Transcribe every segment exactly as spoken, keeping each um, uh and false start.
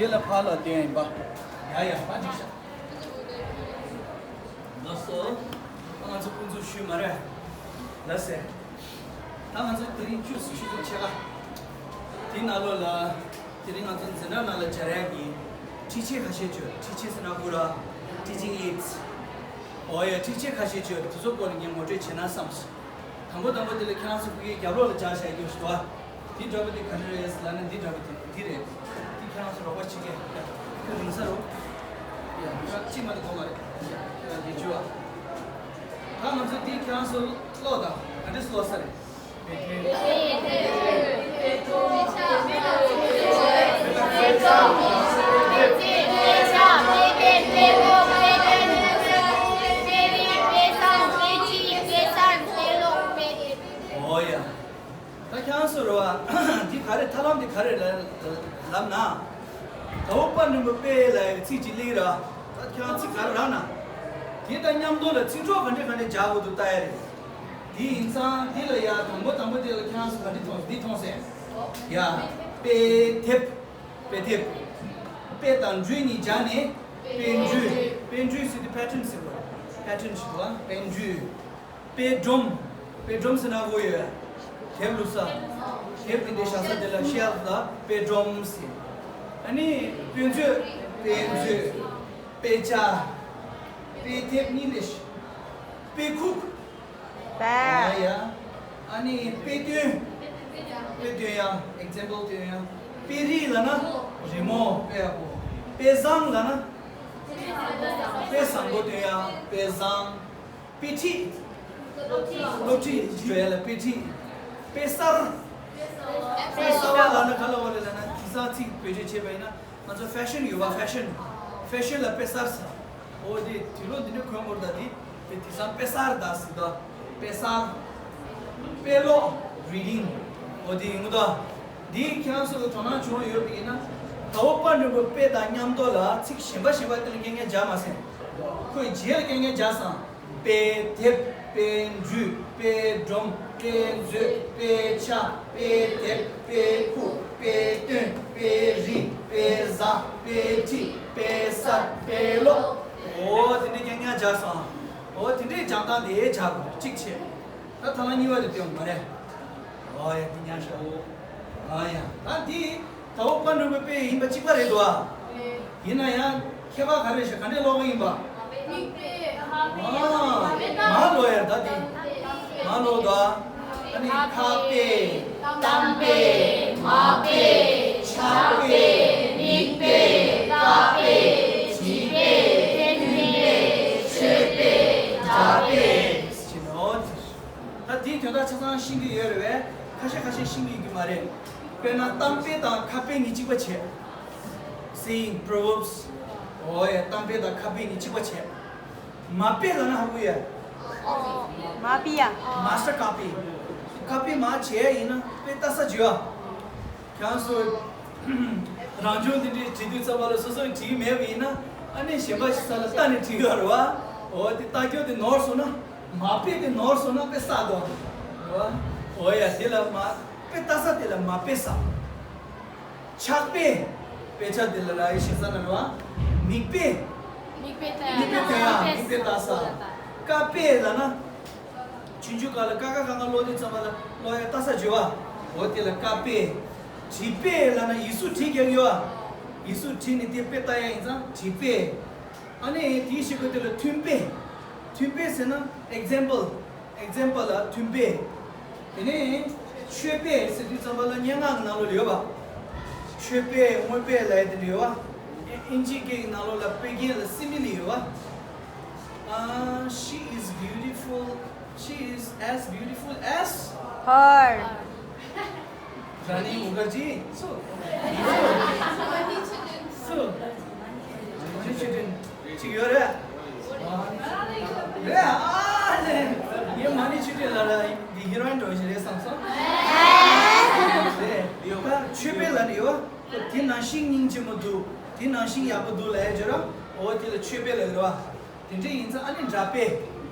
དེ་ལ་ཕར་ལ་བསྟན་ཡིན་པ། ཡ་ཡ་ཕར་འགྲིག་ཤག་ལགས་སོ། ད་ང་ཚོ་དབུ་འཛུགས་ཞུས་མ་རེད། ལགས་སེ། ད་ང་ཚོ་དེ་རིང་བཅུ་ཆུ་ཚོད་ཕྱེད་ཀ་དེའི་ནང་ལོགས་ལ། དེ་རིང་ང་ཚོ་འཛིན་གྲྭ་ནང་ལ་སྦྱར་ཡག་གི་ཁྲིད་ཆས་ཁ་ཤས་བཅོས། ཁྲིད་ཆས་ཟེར་ན་ཧུ་ར། Teaching aids། ཨོ་ཡ། ཁྲིད་ཆས་ཁ་ཤས་བཅོས། དེ་ཚོ་སྐོར་ལ་ངས་ངོ་སྤྲོད་བྱས་ན་བསམས། དང་པོ་དང་པོ་དེ་ལ་ཁྱེད་རང་ཚོ་ཕ་གིའི་རྒྱབ་ལོགས་ལ་སྦྱར་བཞག་རྒྱུ་ཞིག་འདུག་ཨ། འདི་འདྲ་པོ་དེ་ག་རེ་རེད་ལབ་ན་འདི་འདྲ་པོ་དེ་འདི་རེད། འདི་ཁྱེད་རང་ཚོ་རོགས་པ་བྱེད་ཀྱི། ཡ། ཁྱོད་རིང་ས་རུ། ཡ། ཁྱོད་གཅིག་མ་གཏོགས་གོ་མ་རེད། ཡ། ཁྱོད་རང་འདི་བྱོས་ཨ། ད་ང་ཚོ་འདི་ཁྱེད་རང་ཚོ་ཀློག་དང་། ག་འདྲས་ཀློག་ས་རེད། ཨོ་ཡ། ད་ཁྱེད་རང་ཚོ་རེད་བ། འདི་ག་རེ་ཐབས་ལམ་འདི་ག་རེ་ལབ་ན། དྭགས་པོ་དཔལ་མགོན་པོ་དཔལ་ལབ་ཡག་ཚིག་ཅིག་སླེབས་ར། ད་ཁྱེད་རང་ཚིག་ག་རེ་རག་ན། དེ་དང་མཉམ་དུ་ལ་ཚིག་གྲོགས་ག་འདྲས་ག་འདྲས་སྦྱར་དགོས་འདུག་ལྟ་ཡ་རེད། དེ་ཡིན་ཙང་འདི་ལ་ཡ་དང་པོ་དང་པོ་དེ་ལ་ཁྱེད་རང་ཚོ་ག་འདྲས་མཐོང་འདི་མཐོང་ཟེར། ཡ། དཔེ་དེབ། དཔེ་དེབ། དཔེ་དང་འགྲོས་གཉིས་སྦྱར་ནས་དཔེ་འགྲོས། དཔེ་འགྲོས་ཟེར་དུས་པེ་ཊན་ཟེར་བ། པེ་ཊན་ཞིག་འདུག་ཨ། དཔེ་འགྲོས། དཔེ་སྒྲོམ། དཔེ་སྒྲོམ་ཟེར་ན་གོ་ཡོད། དེབ་བླུགས་ས། དེབ་དེ་འདྲའི་བཞག་ས་དེ་ལ་ཤེལ་ཕ་ལ་དཔེ་སྒྲོམ་ཟེར། ཨ་ནི་དཔེ་མཛོད། དཔེ་མཛོད། དཔེ་ཆ། དཔེ་དེབ་གཉིས་ལས། དཔེ་ཁུག་པ། ཨ་ཡ། ཨ་ནི་དཔེ་སྟོན། དཔེ་སྟོན་ཡ། ཨེག་ཛམ་པལ་སྟོན་ཡ། དཔེ་རིས་ལབ་ན་རི་མོ་དཔེ་ཡག་པོ། དཔེ་བཟང་ལབ་ན། དཔེ་བཟང་པོ་སྟོན་ཡ། དཔེ་བཟང་། དཔེ་ཁྲིད། སློབ་ཁྲིད་བྱེད་ཡ་ལ་དཔེ་ཁྲིད། དཔེ་གསར། དཔེ་གསར་བ་ལབ་ན་ག་ལ་བ་རེད་ལབ་ན་དེང་སང་ཚིག་བེད་སྤྱོད་བྱས་པ་ཡིན་ན་ང་ཚོ་ཕེ་ཤན་ཡོད་པ། ཕེ་ཤན། ཕེ་ཤན་ལ་དཔེ་གསར་ཟེར། འོ་དེ་དུས་ལོ་འདི་འདྲ་གོན་དགོས་རེད། ད་དེ་དེ་དེང་སང་དཔེ་གསར་ད་ཟེར་ད། དཔེ་གསར། དཔེ་ཀློག reading། འོ་དེ་ཡིན་གོ་ད། འདི་ཁྱེད་རང་ཚོ་ལ་དོ་སྣང་བྱུང་ཡོད་པ་ཡིན་ན། དྭགས་པོ་དཔལ་མགོན་པོ་དཔལ་དང་མཉམ་དུ་ལ་ཚིག་གཞན་པ་གཞན་པ་དེ་ལ་རྐྱང་རྐྱང་སྦྱར་མ་ཟེར། ཁོའི་རྗེས་ལ་རྐྱང་རྐྱང་སྦྱར་སོང་། དཔེ་དེབ། དཔེ་འགྲོས། དཔེ་སྒྲོམ། དཔེ་མཛོད། དཔེ་ཆ། དཔེ་དེབ། དཔེ་ཁུག་དཔེ་སྟོན། དཔེ་རིས། དཔེ་བཟང་། དཔེ་ཁྲིད། དཔེ་གསར། དཔེ་ཀློག་འོ་དེ་འདྲའི་རྐྱང་རྐྱང་སྦྱར་སོང་། འོ་དེ་འདྲའི་སྦྱང་སྟངས་དེ་སྦྱར་དགོས། གཅིག་བྱས། ད་ཐ་ན་གཉིས་པ་དེ་སྟོན་མ་རེད། ཨོ་ཡ་འདི་ཉར་ཤག་ཨོ་ཡ་ད་འདི་དྭགས་པོ་དཔལ་མགོན་པོའི་དཔེ་ཡིན་པ་གཅིག་པ་རེད་འདུག་ཨ། ཡིན་ན་ཡང་ཁྱད་པར་ག་རེ་ཞིག་ག་འདྲས་ཀློག་གི་ཡིན་པ། མིག་དཔེ། ཨ། མར་ཀློག་ཡ་ད་འདི། མར་ཀློག་འདུག་ཨ། ཨ་ནི་ཁ་དཔེ། གཏམ་དཔེ། མ་དཔེ། ཕྱག་དཔེ། མིག་དཔེ། ཀ་དཔེ། བྲིས་དཔེ། ཐུན་དཔེ། མཆོད་དཔེ། སྒྲ་དཔེ། ཟེར་ནོ། ད་དེའི་དོན་དག་ཆ་ཚང་ཤེས་ཀྱི་ཡོད་རེད་པས། ཁ་ཤས་ཁ་ཤས་ཤེས་ཀྱི་ཡོད་ཀྱི་མ་རེད། དཔེར་ན་གཏམ་དཔེ་དང་ཁ་དཔེ་གཉིས་གཅིག་པ་བྱས། Saying, proverbs། ཨོ་ཡ་གཏམ་དཔེ་དང་ཁ་དཔེ་གཉིས་གཅིག་པ་བྱས། མ་དཔེ་ལབ་ན་ཧ་གོ་ཡ། མ་པི་ཡ། མ་སྟར་ཀ་པི། ཀ་པི་མ་བྱས་ཡིན་ན་དཔེ་ལྟ་ས་བྱོས་ཨ། ཁྱེད་ཚོ་རང་སྦྱོང་འདི་འདྲའི་བྲིས་དུས་ཙམ་པ་ལ་སོ་སོས་བྲིས་ཀྱི་མེད་པ་ཡིན་ན། ཨ་ནི་གཞན་པ་ཞིག་ས་ལ་ལྟ་ནས་བྲིས་ཡོད་རེད་བ། འོ་དེ་ལྟ་རྒྱུ་དེ་ནོར་སོང་ན། མ་དཔེ་དེ་ནོར་སོང་ན་དཔེ་བསགས་དོ། རེད་བ། འོ་ཡ་དེ་ལ་མ་དཔེ་ལྟ་ས་དེ་ལ་མ་དཔེ་ཟེར། ཕྱག་དཔེ། དཔེ་ཆ་དེ་ལ་ར་ཡི་ཤེས་ས་ན་རེད་བ། མིག་དཔེ། མིག་དཔེ་ལྟ་ཡ། མིག་དཔེ་ལྟ་ས། ཀ་དཔེ་ལབ་ན། ཆུང་ཆུང་སྒང་ལ་ཀ་ཁ་ག་ང་ཀློག་དུས་ཙམ་པ་ལ་ཀློག་ཡ་ལྟ་ས་བྱོས་བ། འོ་དེ་ལ་ཀ་དཔེ། བྲིས་དཔེ་ལབ་ན་ཡིག་གཟུགས་བྲིས་རྒྱག་ཡོད་བ། ཡིག་གཟུགས་བྲིས་ནས་དེ་དཔེ་ལྟ་ཡ་ཡིན་ཙང་བྲིས་དཔེ། ཨ་ནི་དེའི་གཞུག་གུ་དེ་ལ་ཐུན་དཔེ། ཐུན་དཔེ་ཟེར་ན་ཨེག་ཛམ་པལ། ཨེག་ཛམ་པལ་ལ་ཐུན་དཔེ། དེ་ནས་མཆོད་དཔེ་ཟེར་དུས་ཙམ་པ་ལ་སྙན་ངག་གི་ནང་ལོགས་ལ་ཡོད་པ། མཆོད་དཔེ། དངོས་དཔེ་ལབ་ཡ་དེ་འདྲ་ཡོད་པ། ཨིན་ཇི་སྐད་ཀྱི་ནང་ལོགས་ལ་དཔེ་རྒྱན་ལ་སི་མི་ལི་ཡོད་པ། Uh, she is beautiful. She is as beautiful as her. ར་ནི་མུ་ཁར་ཇི། སུ། སུ། མ་ནི་ཆོས་སྒྲོན་ཅིག་ཡོད་རེད། རེད་ཨ་ནི། ངས་མ་ནི་ཆོས་སྒྲོན་ལ་ར་འདི་ཧི་རོ་ཡིན་འགྲོ་ཞིག་རེད་བསམ་སོང་། རེད། ད་མཆོད་དཔེ་ལ་ནི་ཡོད། དེ་ནང་བཞིན་སྙིང་རྗེ་མོ་འདུག་དེ་ནང་བཞིན་ཡག་པོ་འདུག་ལབ་ཡ་བརྗོད་ར། འོ་དེ་ལ་མཆོད་དཔེ་ལབ་ཀྱི་རེད་བ། དེ་འདྲ་ཡིན་ཙང་ཨ་ནི་སྒྲ་དཔེ།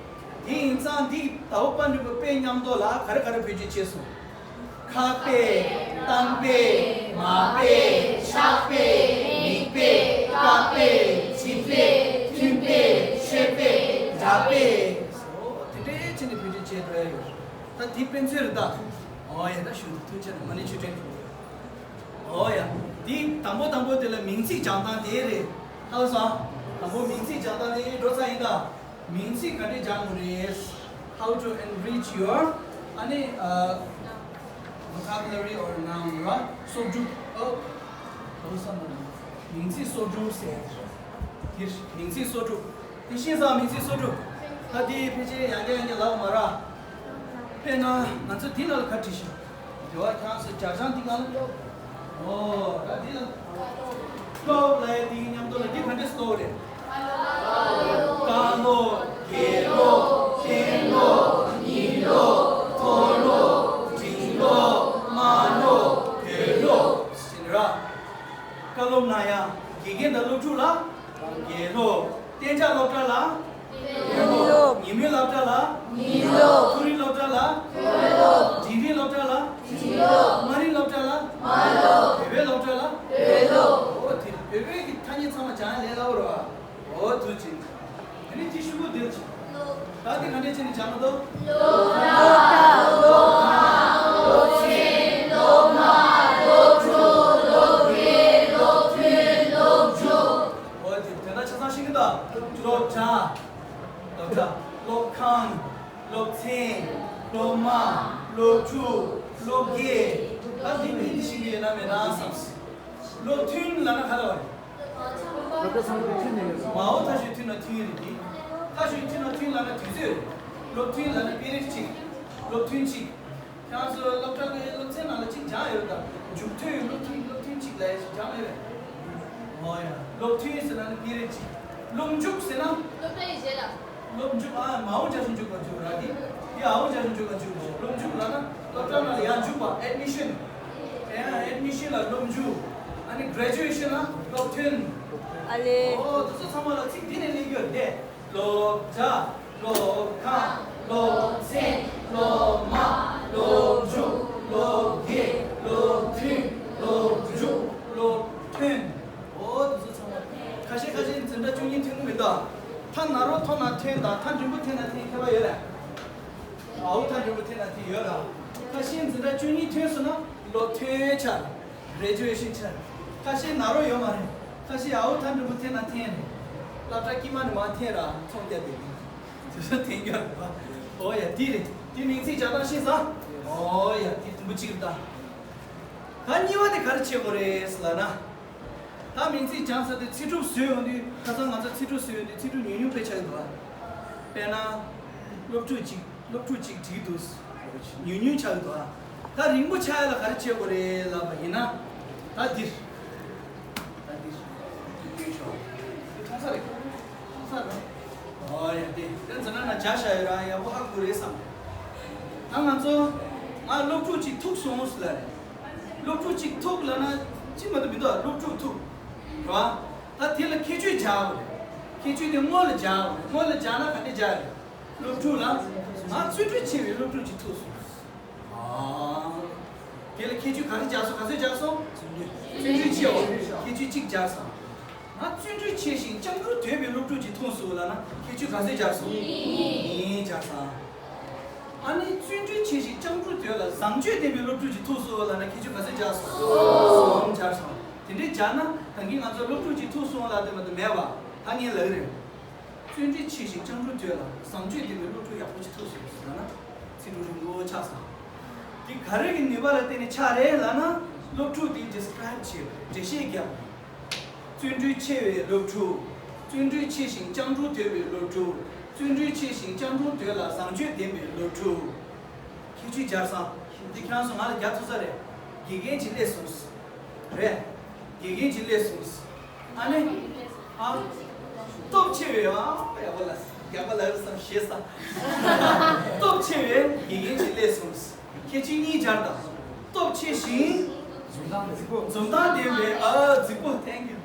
དེ་ཡིན་ཙང་འདི་དྭགས་པོ་དཔལ་མགོན་པོ་དཔེ་མཉམ་དུ་ལ་ག་རེ་ག་རེ་བེད་སྤྱོད་བྱས་སོང་། ཁ་དཔེ། གཏམ་དཔེ། མ་དཔེ། ཕྱག་དཔེ། མིག་ ད་དེ་དཔེ་མཚོན་རེད་ད། ཨོ་ཡ། ད་ཞུ་ཐུགས་རྗེ་ཆེ། མ་ཎི་ཆུ་ཕྲན། ཨོ་ཡ། དེ་དང་པོ་དང་པོ་དེ་ལ་མིང་ཚིག་སྦྱང་སྟངས་དེ་རེད། ཧ་གོ་སོང་། དང་པོ་མིང་ཚིག་སྦྱང་སྟངས་དེ་འགྲོ་ཚར་ཡིན་ད། མིང་ཚིག་ག་འདྲས་སྦྱང་དགོས་རེད། How to enrich your ཨ་ནི་ཨ་vocabulary or noun ར། སོགས་སྒྲུབ། ཨོ། ཧ་གོ་སོང་། མིང་ཚིག་སོགས་སྒྲུབ་ཟེར། དེ་མིང་ཚིག་སོགས་སྒྲུབ། དེ་ཤེས་ཙང་མིང་ཚིག་སོགས་སྒྲུབ། ད་དེ་ཕལ་ཆེར་ཡང་བསྐྱར་ཡང་བསྐྱར་ལབ་མ་ར། དཔེར་ན་ང་ཚོ་འདི་ནང་ལ་ག་བྲིས་ཤག་དེ་བ་ཁྱང་སོ་ཇ་ཆང་འདི་གང་ལ། ཨོ། ད་འདི་ལ། ཀློག་ལབ་ཡ་འདི་གི་མཉམ་དུ་ལ་འདི་ག་འདྲས་སུ་ཀློག་རེད། ཀ་ཀློག་གི་ཀློག་གཏན་ཀློག་གཉིད་ཀློག་མཐོ་ཀློག་འབྲིང་ཀློག་དམའ་ཀློག་དོད་ཀློག་ཟེར་ར། བཀའ་སློབ་གནང་ཡ། དགེ་རྒན་དང་སློབ་ཕྲུག་ལ། དགེ་སློབ། གཏན་འཇགས་སློབ་གྲྭ་ལ། གཏན་སློབ། ཉིན་མོའི་སློབ་གྲྭ་ལ། ཉིན་སློབ། མཐོ་རིམ་སློབ་གྲྭ་ལ། མཐོ་སློབ། འབྲིང་རིམ་སློབ་གྲྭ་ལ། འབྲིང་སློབ། དམའ་རིམ་སློབ་གྲྭ་ལ། དམའ་སློབ། བོད་པའི་སློབ་གྲྭ་ལ། བོད་སློབ། འོ་དེ་བོད་པའི་གི་ཐ་སྙད་ཚང་མ་སྦྱང་ཡ་ལས་སླ་པོ་རེད་བ། འོ་ཐུགས་རྗེ་ཆེ། ཨ་ནི་དེ་ཤུ་གུ་འདིར་ཆེ། ད་དེ་ག་འདྲས་བྱས་ནས་སྦྱང་ན་འདུག་སློབ་གྲྭ། སློབ་ཁང་། སློབ་ཚན། སློབ་མ། སློབ་ཕྲུག་སློབ་དགེ། སློབ་ཐུན། སློབ་མཇུག་འོ་དེ་དོན་དག་ཆ་ཚང་ཤེས་ཀྱི་འདུག་སློབ་གྲྭ། སློབ་གྲྭ། སློབ་ཁང་། སློབ་ཚན། སློབ་མ། སློབ་ཕྲུག་སློབ་དགེ། ད་འདི་མིང་འདི་ཤེས་ཀྱི་ཡོད་ན་མེད་ན་བསམ། སློབ་ཐུན་ལབ་ན་ག་ལ་བ་རེད། སློབ་གྲྭ་ཚང་མ་ཐུན་ནས་ཡོད། མའོ་ཐ་ཤོས་ཐུན་ན་ཐུན་རེད་དེ། ཐ་ཤོས་ཐུན་ན་ཐུན་ལབ་ན་དུས་ཚོད་རེད། སློབ་ཐུན་ལབ་ན་པི་རེད་གཅིག་སློབ་ཐུན་གཅིག་ཁྱེད་རང་ཚོ་སློབ་གྲྭ་གི་སློབ་ཚན་ནང་ལ་གཅིག་སྦྱངས་ཡོད་ད། མཇུག་ཐོན་སློབ་ཐུན་སློབ་ཐུན་གཅིག་ལབ་ཡ་ཞིག་སྦྱངས་ཡོད་རེད། ཨོ་ཡ། སློབ་ཐུན་ཟེར་ན་ནི་པི་རེད་གཅིག་སློབ་མཇུག་ཟེར་ན། སློབ་གྲྭ་ཡི་རྗེས་ལ། སློབ་མཇུག་ཨ་མའོ་འཇའ་ཞིང་འཇུག་པ་འཇུག་ར་དེ། དེ་ཨའོ་འཇའ་ཞིང་འཇུག་པ་འཇུག་སློབ་མཇུག་ལབ་ན་སློབ་གྲྭ་ནང་ལ་ཡར་འཇུག་པ་ཨེཌ་མི་ཤན། ཨེ་ཨེཌ་མི་ཤན་ལ་སློབ་མཇུག་ཨ་ནི་གྷ་རེ་ཇུ་ཨེ་ཤན་ལ་སློབ་ཐོན། ཨ་ལེ། ཨོ་དེ་ཚོ་ཚང་མ་ལ་ཚིག་འདི་ནས་ལེན་རྒྱུ་རེད། སློབ་གྲྭ། སློབ་ཁང་། སློབ་ཚན། སློབ་མ། སློབ་མཇུག་སློབ་དགེ། སློབ་ཐུན། སློབ་མཇུག་སློབ་ཐོན། ཨོ་དེ་ཚོ་ཚང་མ། ཁ་ཤས་ཁ་ཤས་འཛིན་གྲྭ་བཅུ་གཉིས་ཐོན་གི་མི་འདུག་ཐ་ན་རོ་ཐོ་ན་ཐོན་དང་ཐ་འབྲིང་པོ་ཐོན་ན་ཐོན་ཁྱད་པར་ཡོད་ལ། ཨའོ་ཐ་འབྲིང་པོ་ཐོན་ན་ཐོན་ཡོད་ལ། ཁ་ཤས་འཛིན་གྲྭ་བཅུ་གཉིས་ཐོན་སོང་ན་ལོ་ཐོན་ཆགས། གྷ་རེ་ཇུ་ཨེ་ཤན་ཆགས། ཁ་ཤས་ན་རོ་ཡོད་མ་རེད། ཁ་ཤས་ཨའོ་ཐ་འབྲིང་པོ་ཐོན་ན་ཐོན་རེད། སློབ་གྲྭ་དཀྱིལ་མ་ནས་མར་ཐོན་ར་ཚོང་རྒྱག་དེ་ནི། དེ་ཚོ་ཐོན་རྒྱུ་རེད་པ། ཨོ་ཡ་དེ་རེད། དེ་མིང་ཚིག་སྦྱང་སྟངས་ཤེས་སོང་། ཨོ་ཡ་དེ་དུམ་བུ་གཅིག་རེད་ད། ད་གཉིས་པ་དེ་ག་རེ་བྱེད་དགོས་རེད་ལབ་ན། ད་མིང་ཚིག་སྦྱངས་ཚར་དུས་ཚིག་གྲུབ་བཟོས་ཡོང་དུས་ཁ་སང་ང་ཚོ་ཚིག་གྲུབ་བཟོས་ཡོང་དུས་ཚིག་གྲུབ་ཉུང་ཉུང་དཔེ་ཆགས་ཀྱི་འདུག་ཨ། དཔེར་ན། སློབ་ཕྲུག་གཅིག་སློབ་ཕྲུག་གཅིག་བྲིས་འདུག་ཉུང་ཉུང་ཆགས་ཀྱི་འདུག་ཨ། ད་རིང་པོ་ཆགས་ཡ་ལ་ག་རེ་བྱེད་དགོས་རེད་ལབ་པ་ཡིན་ན། ད་འདིར། ད་འདིར། འདི་ཆོག་འདི་མཐོང་ས་རེད། མཐོང་ས་རེད། ཨོ་ཡ་དེ་དེ་ཚོ་ན་ན་བྱ་བྱ་ཡོད་ར་ཡག་པོ་ཧ་གོ་རེད་བསམ། ད་ང་ཚོ་ང་སློབ་ཕྲུག་གཅིག་ཐུག་སོང་ཟེར་ལ་རེད། སློབ་ཕྲུག་གཅིག་ཐུག་ལབ་ན་ཅི་མ་གཏོགས་མི་འདུག་སློབ་ཕྲུག་ཐུག་རེད་བ། ད་དེ་ལ་ཁྱད་ཆོས་སྦྱར་དགོས་རེད། ཁྱད་ཆོས་དེ་སྔོན་ལ་སྦྱར་དགོས་རེད། སྔོན་ལ་སྦྱར་ན་ག་འདྲས་སྦྱར་རེད། སློབ་ཕྲུག་ལ་ང་བརྩོན་འགྲུས་ཆེ་བའི་སློབ་ཕྲུག་གཅིག་ཐུག་སོང་། ཨ། དེ་ལ་ཁྱད་ཆོས་ག་རེ་སྦྱར་སོང་། ག་ཚོད་སྦྱར་སོང་། བརྩོན་འགྲུས་ཆེ་བ། ཁྱད་ཆོས་གཅིག་སྦྱར་སོང་། ང་བརྩོན་འགྲུས་ཆེ་ཞིང་སྤྱང་གྲུང་དོད་པའི་སློབ་ཕྲུག་ཅིག་ཐུག་སོང་ལབ་ན་ཁྱད་ཆོས་ག་ཚོད་སྦྱར་སོང་། གཉིས་སྦྱར་སོང་། ཨ་ནི་བརྩོན་འགྲུས་ཆེ་ཞིང་སྤྱང་གྲུང་དོད་ལ་བཟང་སྤྱོད་ལྡན་པའི་སློབ་ཕྲུག་ཅིག་ཐུག་སོང་ལབ་ན་ཁྱད་ཆོས་ག་ཚོད་སྦྱར་སོང་། གསུམ་སྦྱར་སོང་། དེ་འདྲའི་སྦྱར་ན་ད་གིན་ང་ཚོ་སློབ་ཕྲུག་ཅིག་ཐུག་སོང་ལབ་དེ་མ་གཏོགས་མེད་པ་ད་ངས་ལབ་ཀྱི་རེད། བརྩོན་འགྲུས་ཆེ་ཞིང་སྤྱང་གྲུང་དོད་ལ་བཟང་སྤྱོད་ལྡན་པའི་སློབ་ཕྲུག་ཡག་པོ་ཅིག་ཐུག་སོང་ཟེར་ན། ཚིག་གྲུབ་རིང་པོ་ཆགས་སོང་། འདི་ག་རེ་གི་ནུས་པ་ལ་བརྟེན་ནས་ཆགས་རེད་ལབ་ན། སློབ་ཕྲུག་འདི་ཌི་སི་ཀི་རེབ་བྱེད་པ་རེད། འགྲེལ་བཤད་རྒྱག་པ་རེད། བརྩོན་འགྲུས་ཆེ་བའི་སློབ་ཕྲུག་བརྩོན་འགྲུས་ཆེ་ཞིང་སྤྱང་གྲུང་དོད་པའི་སློབ་ཕྲུག་བརྩོན་འགྲུས་ཆེ་ཞིང་སྤྱང་གྲུང་དོད་ལ་བཟང་སྤྱོད་ལྡན་པའི་སློབ་ཕྲུག་ཁྱད་ཆོས་སྦྱར་སོང་། འདི་ཁྱེད་རང་ཚོ་ང་ལ་རྒྱག་ཐུབ་ས་རེད། དགེ་རྒན་ཅིག་སླེབས་སོང་། རེད། དགེ་རྒན་ཅིག་སླེབས་སོང་། ཨ་ནི། ཨ། སྟོབས་ཆེ་བའི་ཨ། ཡག་པོ་ལ། ཡག་པོ་ལ་རེད་བསམ་ཞེས་བསམ། སྟོབས་ཆེ་བའི་དགེ་རྒན་ཅིག་སླེབས་སོང་། ཁྱད་ཆོས་གཉིས་སྦྱར་དང་། སྟོབས་ཆེ་ཞིང་། འཛུམ་མདངས་ལྡན་པའི་ཨ་རྫིག་པོ། Thank you།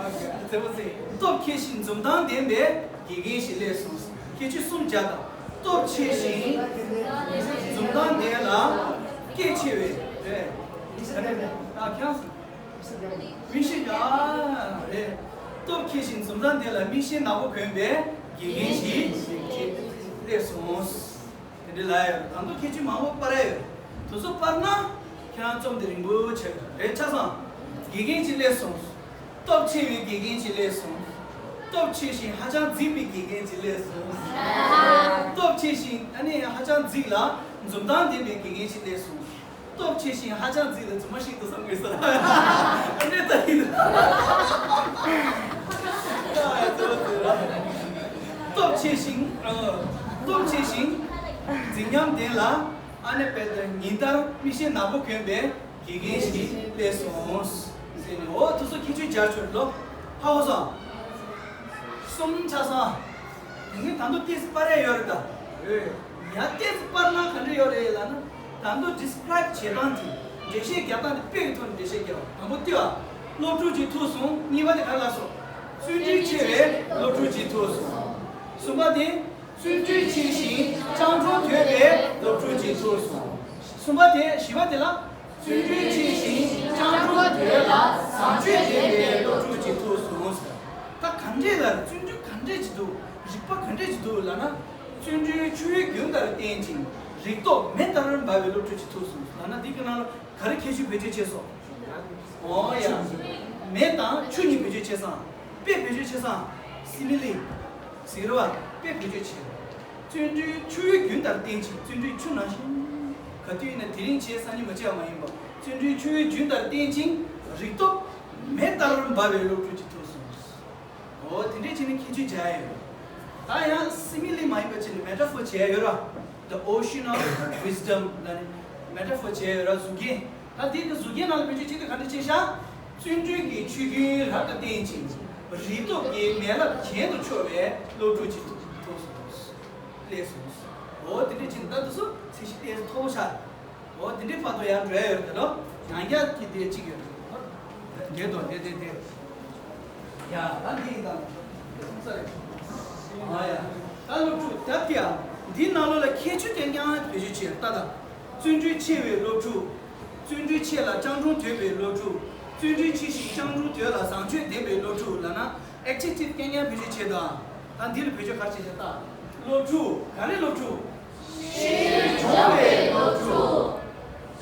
རྫིག་པོ་ཆེ། རྫིག་པོ་ཆེ། སྟོབས་ཆེ་ཞིང་འཛུམ་མདངས་ལྡན་པའི་དགེ་རྒན་ཞིག་སླེབས་སོང་། ཁྱད་ཆོས་གསུམ་སྦྱར་དང་། སྟོབས་ཆེ་ཞིང་། འཛུམ་མདངས་ལྡན་ལ། སྐད་ཆེ་བའི། རེད། ཨ་ཁྱང་། མིག་ཤེལ་ཡ། རེད། སྟོབས་ཆེ་ཞིང་འཛུམ་མདངས་ལྡན་ལ་མིག་ཤེལ་ནག་པོ་གོན་པའི་དགེ་རྒན་ཞིག་སླེབས་སོང་། ལ་ཡོད། ད་དུང་ཁྱད་ཆོས་མང་པོ་སྤར་ཡ་ཡོད། དེ་ཚོ་སྤར་ན་ཁྱེད་རང་རྩོམ་དེ་རིང་པོ་ཆགས་རེད། ཆ་ཚང་། དགེ་རྒན་ཅིག་སླེབས་སོང་། སྟོབས་ཆེ་བའི་དགེ་རྒན་ཅིག་སླེབས་སོང་། སྟོབས་ཆེ་ཞིང་ཧ་ཅང་རྫིག་པའི་དགེ་རྒན་ཅིག་སླེབས་སོང་། སྟོབས་ཆེ་ཞིང་ཨ་ནི་ཧ་ཅང་རྫིག་ལ་འཛུམ་མདངས་ལྡན་པའི་དགེ་རྒན་ཅིག་སླེབས་སོང་། སྟོབས་ཆེ་ཞིང་ཧ་ཅང་རྫིག་ལ་རྫུན་མ་ཞིག་ཏུ་བསམ་དགོས་ས། ཨ་ནི་ད་ཡིན། སྟོབས་ཆེ་ཞིང་། ཨ། སྟོབས་ཆེ་ཞིང་རྫིག་ཉམས་ལྡན་ལ། ཨ་ནི་དཔེ་དེར་ཉིན་ལྟར་མིག་ཤེལ་ནག་པོ་གྱོན་པའི་དགེ་རྒན་ཞིག་སླེབས་སོང་། ཟེར་ནས། འོ་དེ་ཚོ་ཁྱད་ཆོས་སྦྱར་ཆོག་ལོ། ཧ་གོ་སོང་། གསུམ་ཆ་ཚང་། དེ་ནི་ད་དུང་ཏོག་ཙམ་སྤར་ཡ་ཡོད་རེད་ད། ཡ་ཏོག་ཙམ་སྤར་ན་ག་འདྲ་ཡོད་རེད་ལབ་ན། ད་དུང་ཌི་སི་ཀི་རེབ་བྱེད་སྟངས་དེ། འགྲེལ་བཤད་རྒྱག་སྟངས་དེ་དཔེ་གི་ཐོག་ནས་འགྲེལ་བཤད་རྒྱག་པ། དང་པོ་ལྟོས་ཨ། སློབ་ཕྲུག་ཅིག་ཐུག་སོང་། གཉིས་པ་དེ་ག་རེ་ལབ་སོང་། བརྩོན་འགྲུས་ཆེ་བའི་སློབ་ཕྲུག་ཅིག་ཐུག་སོང་། གསུམ་པ་དེ། བརྩོན་འགྲུས་ཆེ་ཞིང་སྤྱང་གྲུང་དོད་པའི་སློབ་ཕྲུག་ཅིག་ཐུག་སོང་། གསུམ་པ་དེ། བཞི་པ་དེ་ལ། བརྩོན་འགྲུས་ཆེ་ཞིང་སྤྱང་གྲུང་དོད་ལ་བཟང་སྤྱོད་ལྡན་པའི་སློབ་ཕྲུག་ཅིག་ཐུག་སོང་ཟེར། ད་ག་འདྲས་ལ་བརྩོན་འགྲུས་ག་འདྲས་ཅིག་འདུག་རིག་པ་ག་འདྲས་ཅིག་འདུག་ལབ་ན། བརྩོན་འགྲུས་ཆུ་བོའི་རྒྱུན་ལྟར་བརྟན་ཅིང་རིག་སྟོབས་མེ་ལྟར་འབར་བའི་སློབ་ཕྲུག་ཅིག་ཐུག་སོང་ལབ་ན། འདི་གི་ནང་ལ་ག་རེ་ཁྱད་ཆོས་བེད་སྤྱོད་བྱས་སོང་། འོ་ཡ། མེ་དང་ཆུ་གཉིས་བེད་སྤྱོད་བྱས་སོང་། དཔེ་བེད་སྤྱོད་བྱས་སོང་། སི་མི་ལི་ཟེར་བ་དཔེ་བེད་སྤྱོད་བྱས། བརྩོན་འགྲུས་ཆུ་བོའི་རྒྱུན་ལྟར་བརྟན་ཅིང་། བརྩོན་འགྲུས་ཆུ་ནང་བཞིན། ག་དུས་ཡིན་ན་དེ་རིང་བྱས་སང་ཉིན་མ་བྱས་པ་མ་ཡིན་པ། བརྩོན་འགྲུས་ཆུ་བོའི་རྒྱུན་ལྟར་བརྟན་ཅིང་རིག་སྟོབས་མེ་ལྟར་འབར་བའི་སློབ་ཕྲུག་ཅིག་ཐུག་སོང་། འོ་དེ་འདྲས་བྱས་ནས་ཁྱད་ཆོས་སྦྱར་ཡ་ཡོད། ད་ཡང་སི་མི་ལི་མ་ཡིན་པ་བྱས་ནས་མེ་ཊ་ཕོར་བྱས་ཡ་ཡོད་ར། The ocean of wisdom ལབ་ནས་མེ་ཊ་ཕོར་བྱས་ཡ་ཡོད་ར། གཟུགས་རྒྱན། ད་འདི་གི་གཟུགས་རྒྱན་ནང་ལ་བེད་སྤྱོད་བྱེད་དུས་ག་འདྲ་བྱས་ཤག་བརྩོན་འགྲུས་ཀྱི་ཆུ་རྒྱུན་རབ་ཏུ་བརྟན་ཅིང་། རིག་སྟོབས་ཀྱི་མེ་རླབས་གྱེན་དུ་འཕྱོ་བའི་སློབ་ཕྲུག་ཅིག་ཐུག་སོང་། སླེབས་སོང་། འོ་དེ་འདྲ་བྱས་ནས་ད་དེ་ཚོ་ཚད་གཞི་ཏོག་ཙམ་མཐོ་པོ་ཆགས། འོ་དེ་འདྲའི་བར་དུ་ཡང་འགྲོ་ཡ་ཡོད་རེད་དོ། ཡང་བསྐྱར་གྱི་དེ་གཅིག་ཡོད་རེད། འདྲེ་དོ་དེ་དེ་དེ། ཡ་ད་འདི་ཡིན་ད། ཨ་ཡ། ད་སློབ་ཕྲུག་ད་དེ་ཡ། འདིའི་ནང་ལོགས་ལ་ཁྱད་ཆོས་རྐྱང་རྐྱང་བེད་སྤྱོད་བྱས་ལྟ་ད། བརྩོན་འགྲུས་ཆེ་བའི་སློབ་ཕྲུག་བརྩོན་འགྲུས་ཆེ་ལ་སྤྱང་གྲུང་དོད་པའི་སློབ་ཕྲུག་བརྩོན་འགྲུས་ཆེ་ཞིང་སྤྱང་གྲུང་དོད་ལ་བཟང་སྤྱོད་ལྡན་པའི་སློབ་ཕྲུག་ལབ་ན། ཨེད་ཇེག་ཊིབ་རྐྱང་རྐྱང་བེད་སྤྱོད་བྱས་ད། ད་འདི་ལ་བེད་སྤྱོད་ག་རེ་བྱས་བྱས་ལྟ། སློབ་ཕྲུག་ག་རེ་སློབ་ཕྲུག་ཤེས་ཡོན་སྦྱོང་བའི་སློབ་ཕྲུག་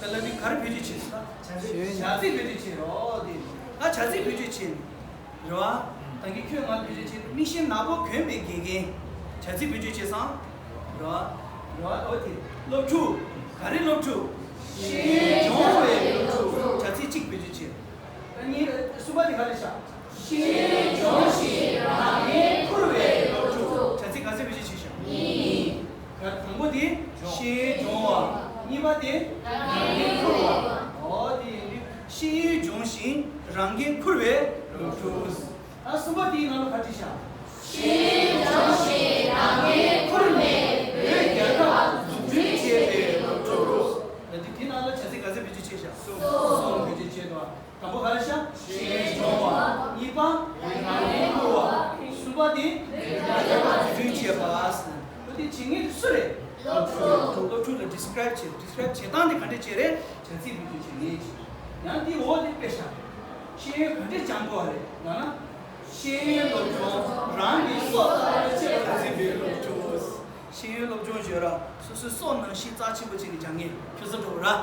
དེ་ལ་ནི་ག་རེ་བེད་སྤྱོད་བྱེད་ཟེར་ན། བྱ་ཚིག་བེད་སྤྱོད་བྱེད་རོགས་དེ། ད་བྱ་ཚིག་བེད་སྤྱོད་བྱེད། རེད་བ། ད་གིན་ཁྱོད་ང་བེད་སྤྱོད་བྱེད། མིག་ཤེལ་ནག་པོ་གྱོན་པའི་དགེ་རྒན། བྱ་ཚིག་བེད་སྤྱོད་བྱེད་སང་། རེད་བ། རེད་བ། འོ་དེ། སློབ་ཕྲུག་ག་རེ་སློབ་ཕྲུག་ཤེས་ཡོན་སྦྱོང་བའི་སློབ་ཕྲུག་བྱ་ཚིག་གཅིག་བེད་སྤྱོད་བྱེད། ད་གཉིས་གསུམ་པ་དེ་ག་རེ་བྱ། ཤེས་ཡོན་སྦྱོང་ཞིང་རང་ངལ་འཁུར་བའི་སློབ་ཕྲུག་བྱ་ཚིག་ག་ཚོད་བེད་སྤྱོད་བྱེད་ཤག་གཉིས། དང་པོ་དེ་ཤེས་ཡོན་སྦྱོང་བ། གཉིས་པ་དེ་རང་ངལ་འཁུར་བ། འོ་དེ་ཡིན་དུས་ཤེས་ཡོན་སྦྱོང་ཞིང་རང་ངལ་འཁུར་བའི་སློབ་ཕྲུག་ཨ་གསུམ་པ་དེའི་ནང་ལ་ག་བྲིས་ཤག་ཤེས་ཡོན་སྦྱོང་ཞིང་རང་ངལ་འཁུར་ནས་བོད་རྒྱལ་ཁབ་འཛུགས་སྐྲུན་བྱེད་པའི་སློབ་ཕྲུག་ད་དེ་དེའི་ནང་ལ་བྱ་ཚིག་ག་ཚོད་བེད་སྤྱོད་བྱས་ཤག་གསུམ་བེད་སྤྱོད་བྱས་འདུག་དང་པོ་ག་རེ་ཤག་ཤེས་ཡོན་སྦྱོང་བ། གཉིས་པ། རང་ངལ་འཁུར་བ། གསུམ་པ་དེ། འཛུགས་སྐྲུན་བྱེད་པ། འོ་དེ་བྱེད་མཁན་དེ་སུ་རེད། སློབ་ཕྲུག་སློབ་ཕྲུག་ལ་ཌི་སི་ཀི་རེབ་བྱེད། ཌི་སི་ཀི་རེབ་བྱེད་སྟངས་དེ་ག་འདྲས་བྱེད་རེད། བྱ་ཚིག་བེད་སྤྱོད་བྱེད་མཁན་ཅིག་ཡང་དེའི་འོག་དེ་དཔེ་ཤག་ཤེས་ཡོན་ག་འདྲས་སྦྱང་དགོས་པ་རེད་ལབ་ན། ཤེས་ཡོན་སློབ་སྦྱོང་རང་གི་སྲོག་ལྟར་གཅེས་པར་འཛིན་པའི་སློབ་ཕྲུག་ཤེས་ཡོན་སློབ་སྦྱོང་ཞེས་ར་སོ་སོའི་སྲོག་ནང་བཞིན་རྩ་ཆེན་པོ་བྱས་ནས་སྦྱང་མཁན་ཁྱོད་ཚོ་འགྲོ་ར།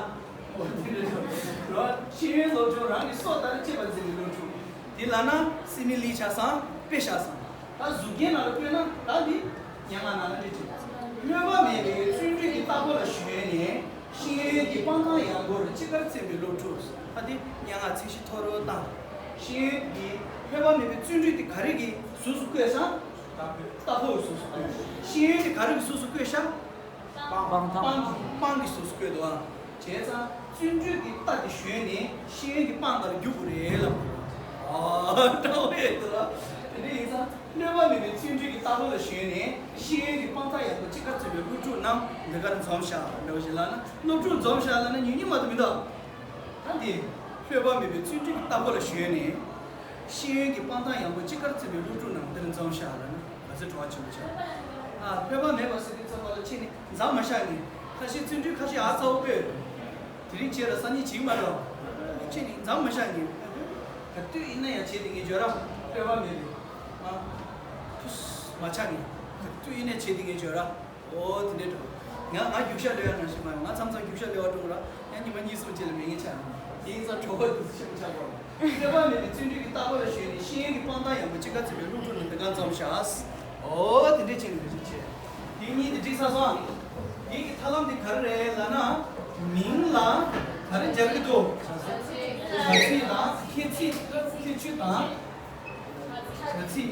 ཤེས་ཡོན་སློབ་སྦྱོང་རང་གི་སྲོག་ལྟར་གཅེས་པར་འཛིན་པའི་སློབ་ཕྲུག་དེ་ལབ་ན་སི་མི་ལི་ཆགས་སང་དཔེ་ཆགས་སང་། ད་གཟུགས་རྒྱན་ནང་ལ་བཀོད་ན་ད་འདི་སྙན་ངག་ནང་ལ་འདི་བྲིས། ལྷོད་པ་མེད་པའི་བརྩོན་འགྲུས་ཀྱི་རྟ་ཕོ་ལ་ཞོན་ནས་ཤེས་ཡོན་གྱི་སྤང་ཐང་ཡངས་པོར་ཅི་དགར་འཛིན་པའི་སློབ་ཕྲུག་ད་འདི་སྙན་ངག་ཚད་གཞི་མཐོ་རུ་བཏང་། ཤེས་ཡོན་གྱི་ལྷོད་པ་མེད་པའི་བརྩོན་འགྲུས་དེ་ག་རེ་གི་གཟུགས་སུ་བཀོད་སང་། རྟ་ཕོ་གི་གཟུགས་སུ་བཀོད། ཤེས་ཡོན་དེ་ག་རེ་གི་གཟུགས་སུ་བཀོད་ཤག་སྤང་ཐང་། སྤང་གི་གཟུགས་སུ་བཀོད་འདུག་ཨ། བྱས་ཙང་བརྩོན་འགྲུས་ཀྱི་རྟ་དེ་ཞོན་ནས་ཤེས་ཡོན་གྱི་སྤང་ལྟར་རྒྱུག་དགོས་རེད་ལབ། ཨ་འདྲ་བོ་ཡོད་འདུག་ཨ། དེ་འདྲ་ཡིན་ཙང་ལྷོད་པ་མེད་པའི་བརྩོན་འགྲུས་ཀྱི་རྟ་ཕོ་ལ་ཞོན་ནས་ཤེས་ཡོན་གྱི་སྤང་ཐང་ཡངས་པོ་ཅི་དགར་འཛིན་པའི་སློབ་ཕྲུག་རྣམས་འདི་གར་འཛོམས་ཤག་འདྲ་བོ་ཞིག་ལབ་ན་སློབ་ཕྲུག་འཛོམས་ཤག་ལབ་ན་ཉུང་ཉུང་མ་གཏོགས་མི་འདུག་ད་འདི་ལྷོད་པ་མེད་པའི་བརྩོན་འགྲུས་ཀྱི་རྟ་ཕོ་ལ་ཞོན་ནས་ཤེས་ཡོན་གྱི་སྤང་ཐང་ཡངས་པོ་ཅི་དགར་འཛིན་པའི་སློབ་ཕྲུག་རྣམས་འདིར་འཛོམས་ཤག་ལབ་ན་ག་ཚོད་བྲོ་བ་ཆེན་པོ་ཆགས། ཨ་ལྷོད་པ་མེད་པ་ཟེར་དུས་ཙམ་པ་ལ་ཁྱེད་ནི་མཛངས་མ་བཞག་ནི། ཁ་ཤས་བརྩོན་འགྲུས་ཁ་ཤས་ཨ་ཚ་བོ་དཔེ། དེ་རིང་བྱས་ལ་སང་ཉིན་བྱེད་ཀྱི་མ་རེད། ཁྱེད་ནི་མཛངས་མ་བཞག་ནི། ག་དུས་ཡིན་ན་ཡང་བྱེད་དེ་ངས་འཇོག་ར། ལྷོད་པ་མེད་པའི། ཨ་ཕུས་མ་ཆག་ནི། ག་དུས་ཡིན་ན་བྱེད་དེ་ངས་འཇོག་ར། འོ་དེ་འདྲའི་འགྲོ། ཡང་ང་རྒྱུག་ཤར་ལོས་ཡ་ནང་བཞིན་མ་ཡོང་། ང་མཚམས་མཚམས་རྒྱུག་ཤར་ལོས་བ་འགྲོ་ར། ཡང་ཉི་མ་གཉིས་གསུམ་རྗེས་ལ་མེད་ངེས་ཆགས་ཡོང་། དེ་ཡིན་ཙང་གྲོགས་པོ་དུ་ཤེས་ཆགས་པ། ཀླད་པ་མེད་པའི་བརྩོན་འགྲུས་ཀྱི་རྟག་པ་ལ་ཞོན་ནས་ཤེས་ཡོན་གྱི་དཔང་རྟགས་ཡང་པོ་ཅི་ག་ཚིག་པའི་སློབ་ཕྲུག་ནི་འདི་ག་མཚམས་བཞག་འོ་དེ་འདྲས་བྱས་ནས་འགྲེལ་བཤད་བྱས། དེ་གཉིས་དེ་འགྲིག་ས་སོང་། དེ་གི་ཐབས་ལམ་དེ་ག་རེ་རེད་ལབ་ན། མིང་ལ་ག་རེ་སྦྱར་གི་འདུག་བྱ་ཚིག་དང་ཁྱད་ཚིག་ཁྱད་ཆོས་དང་། བྱ་ཚིག་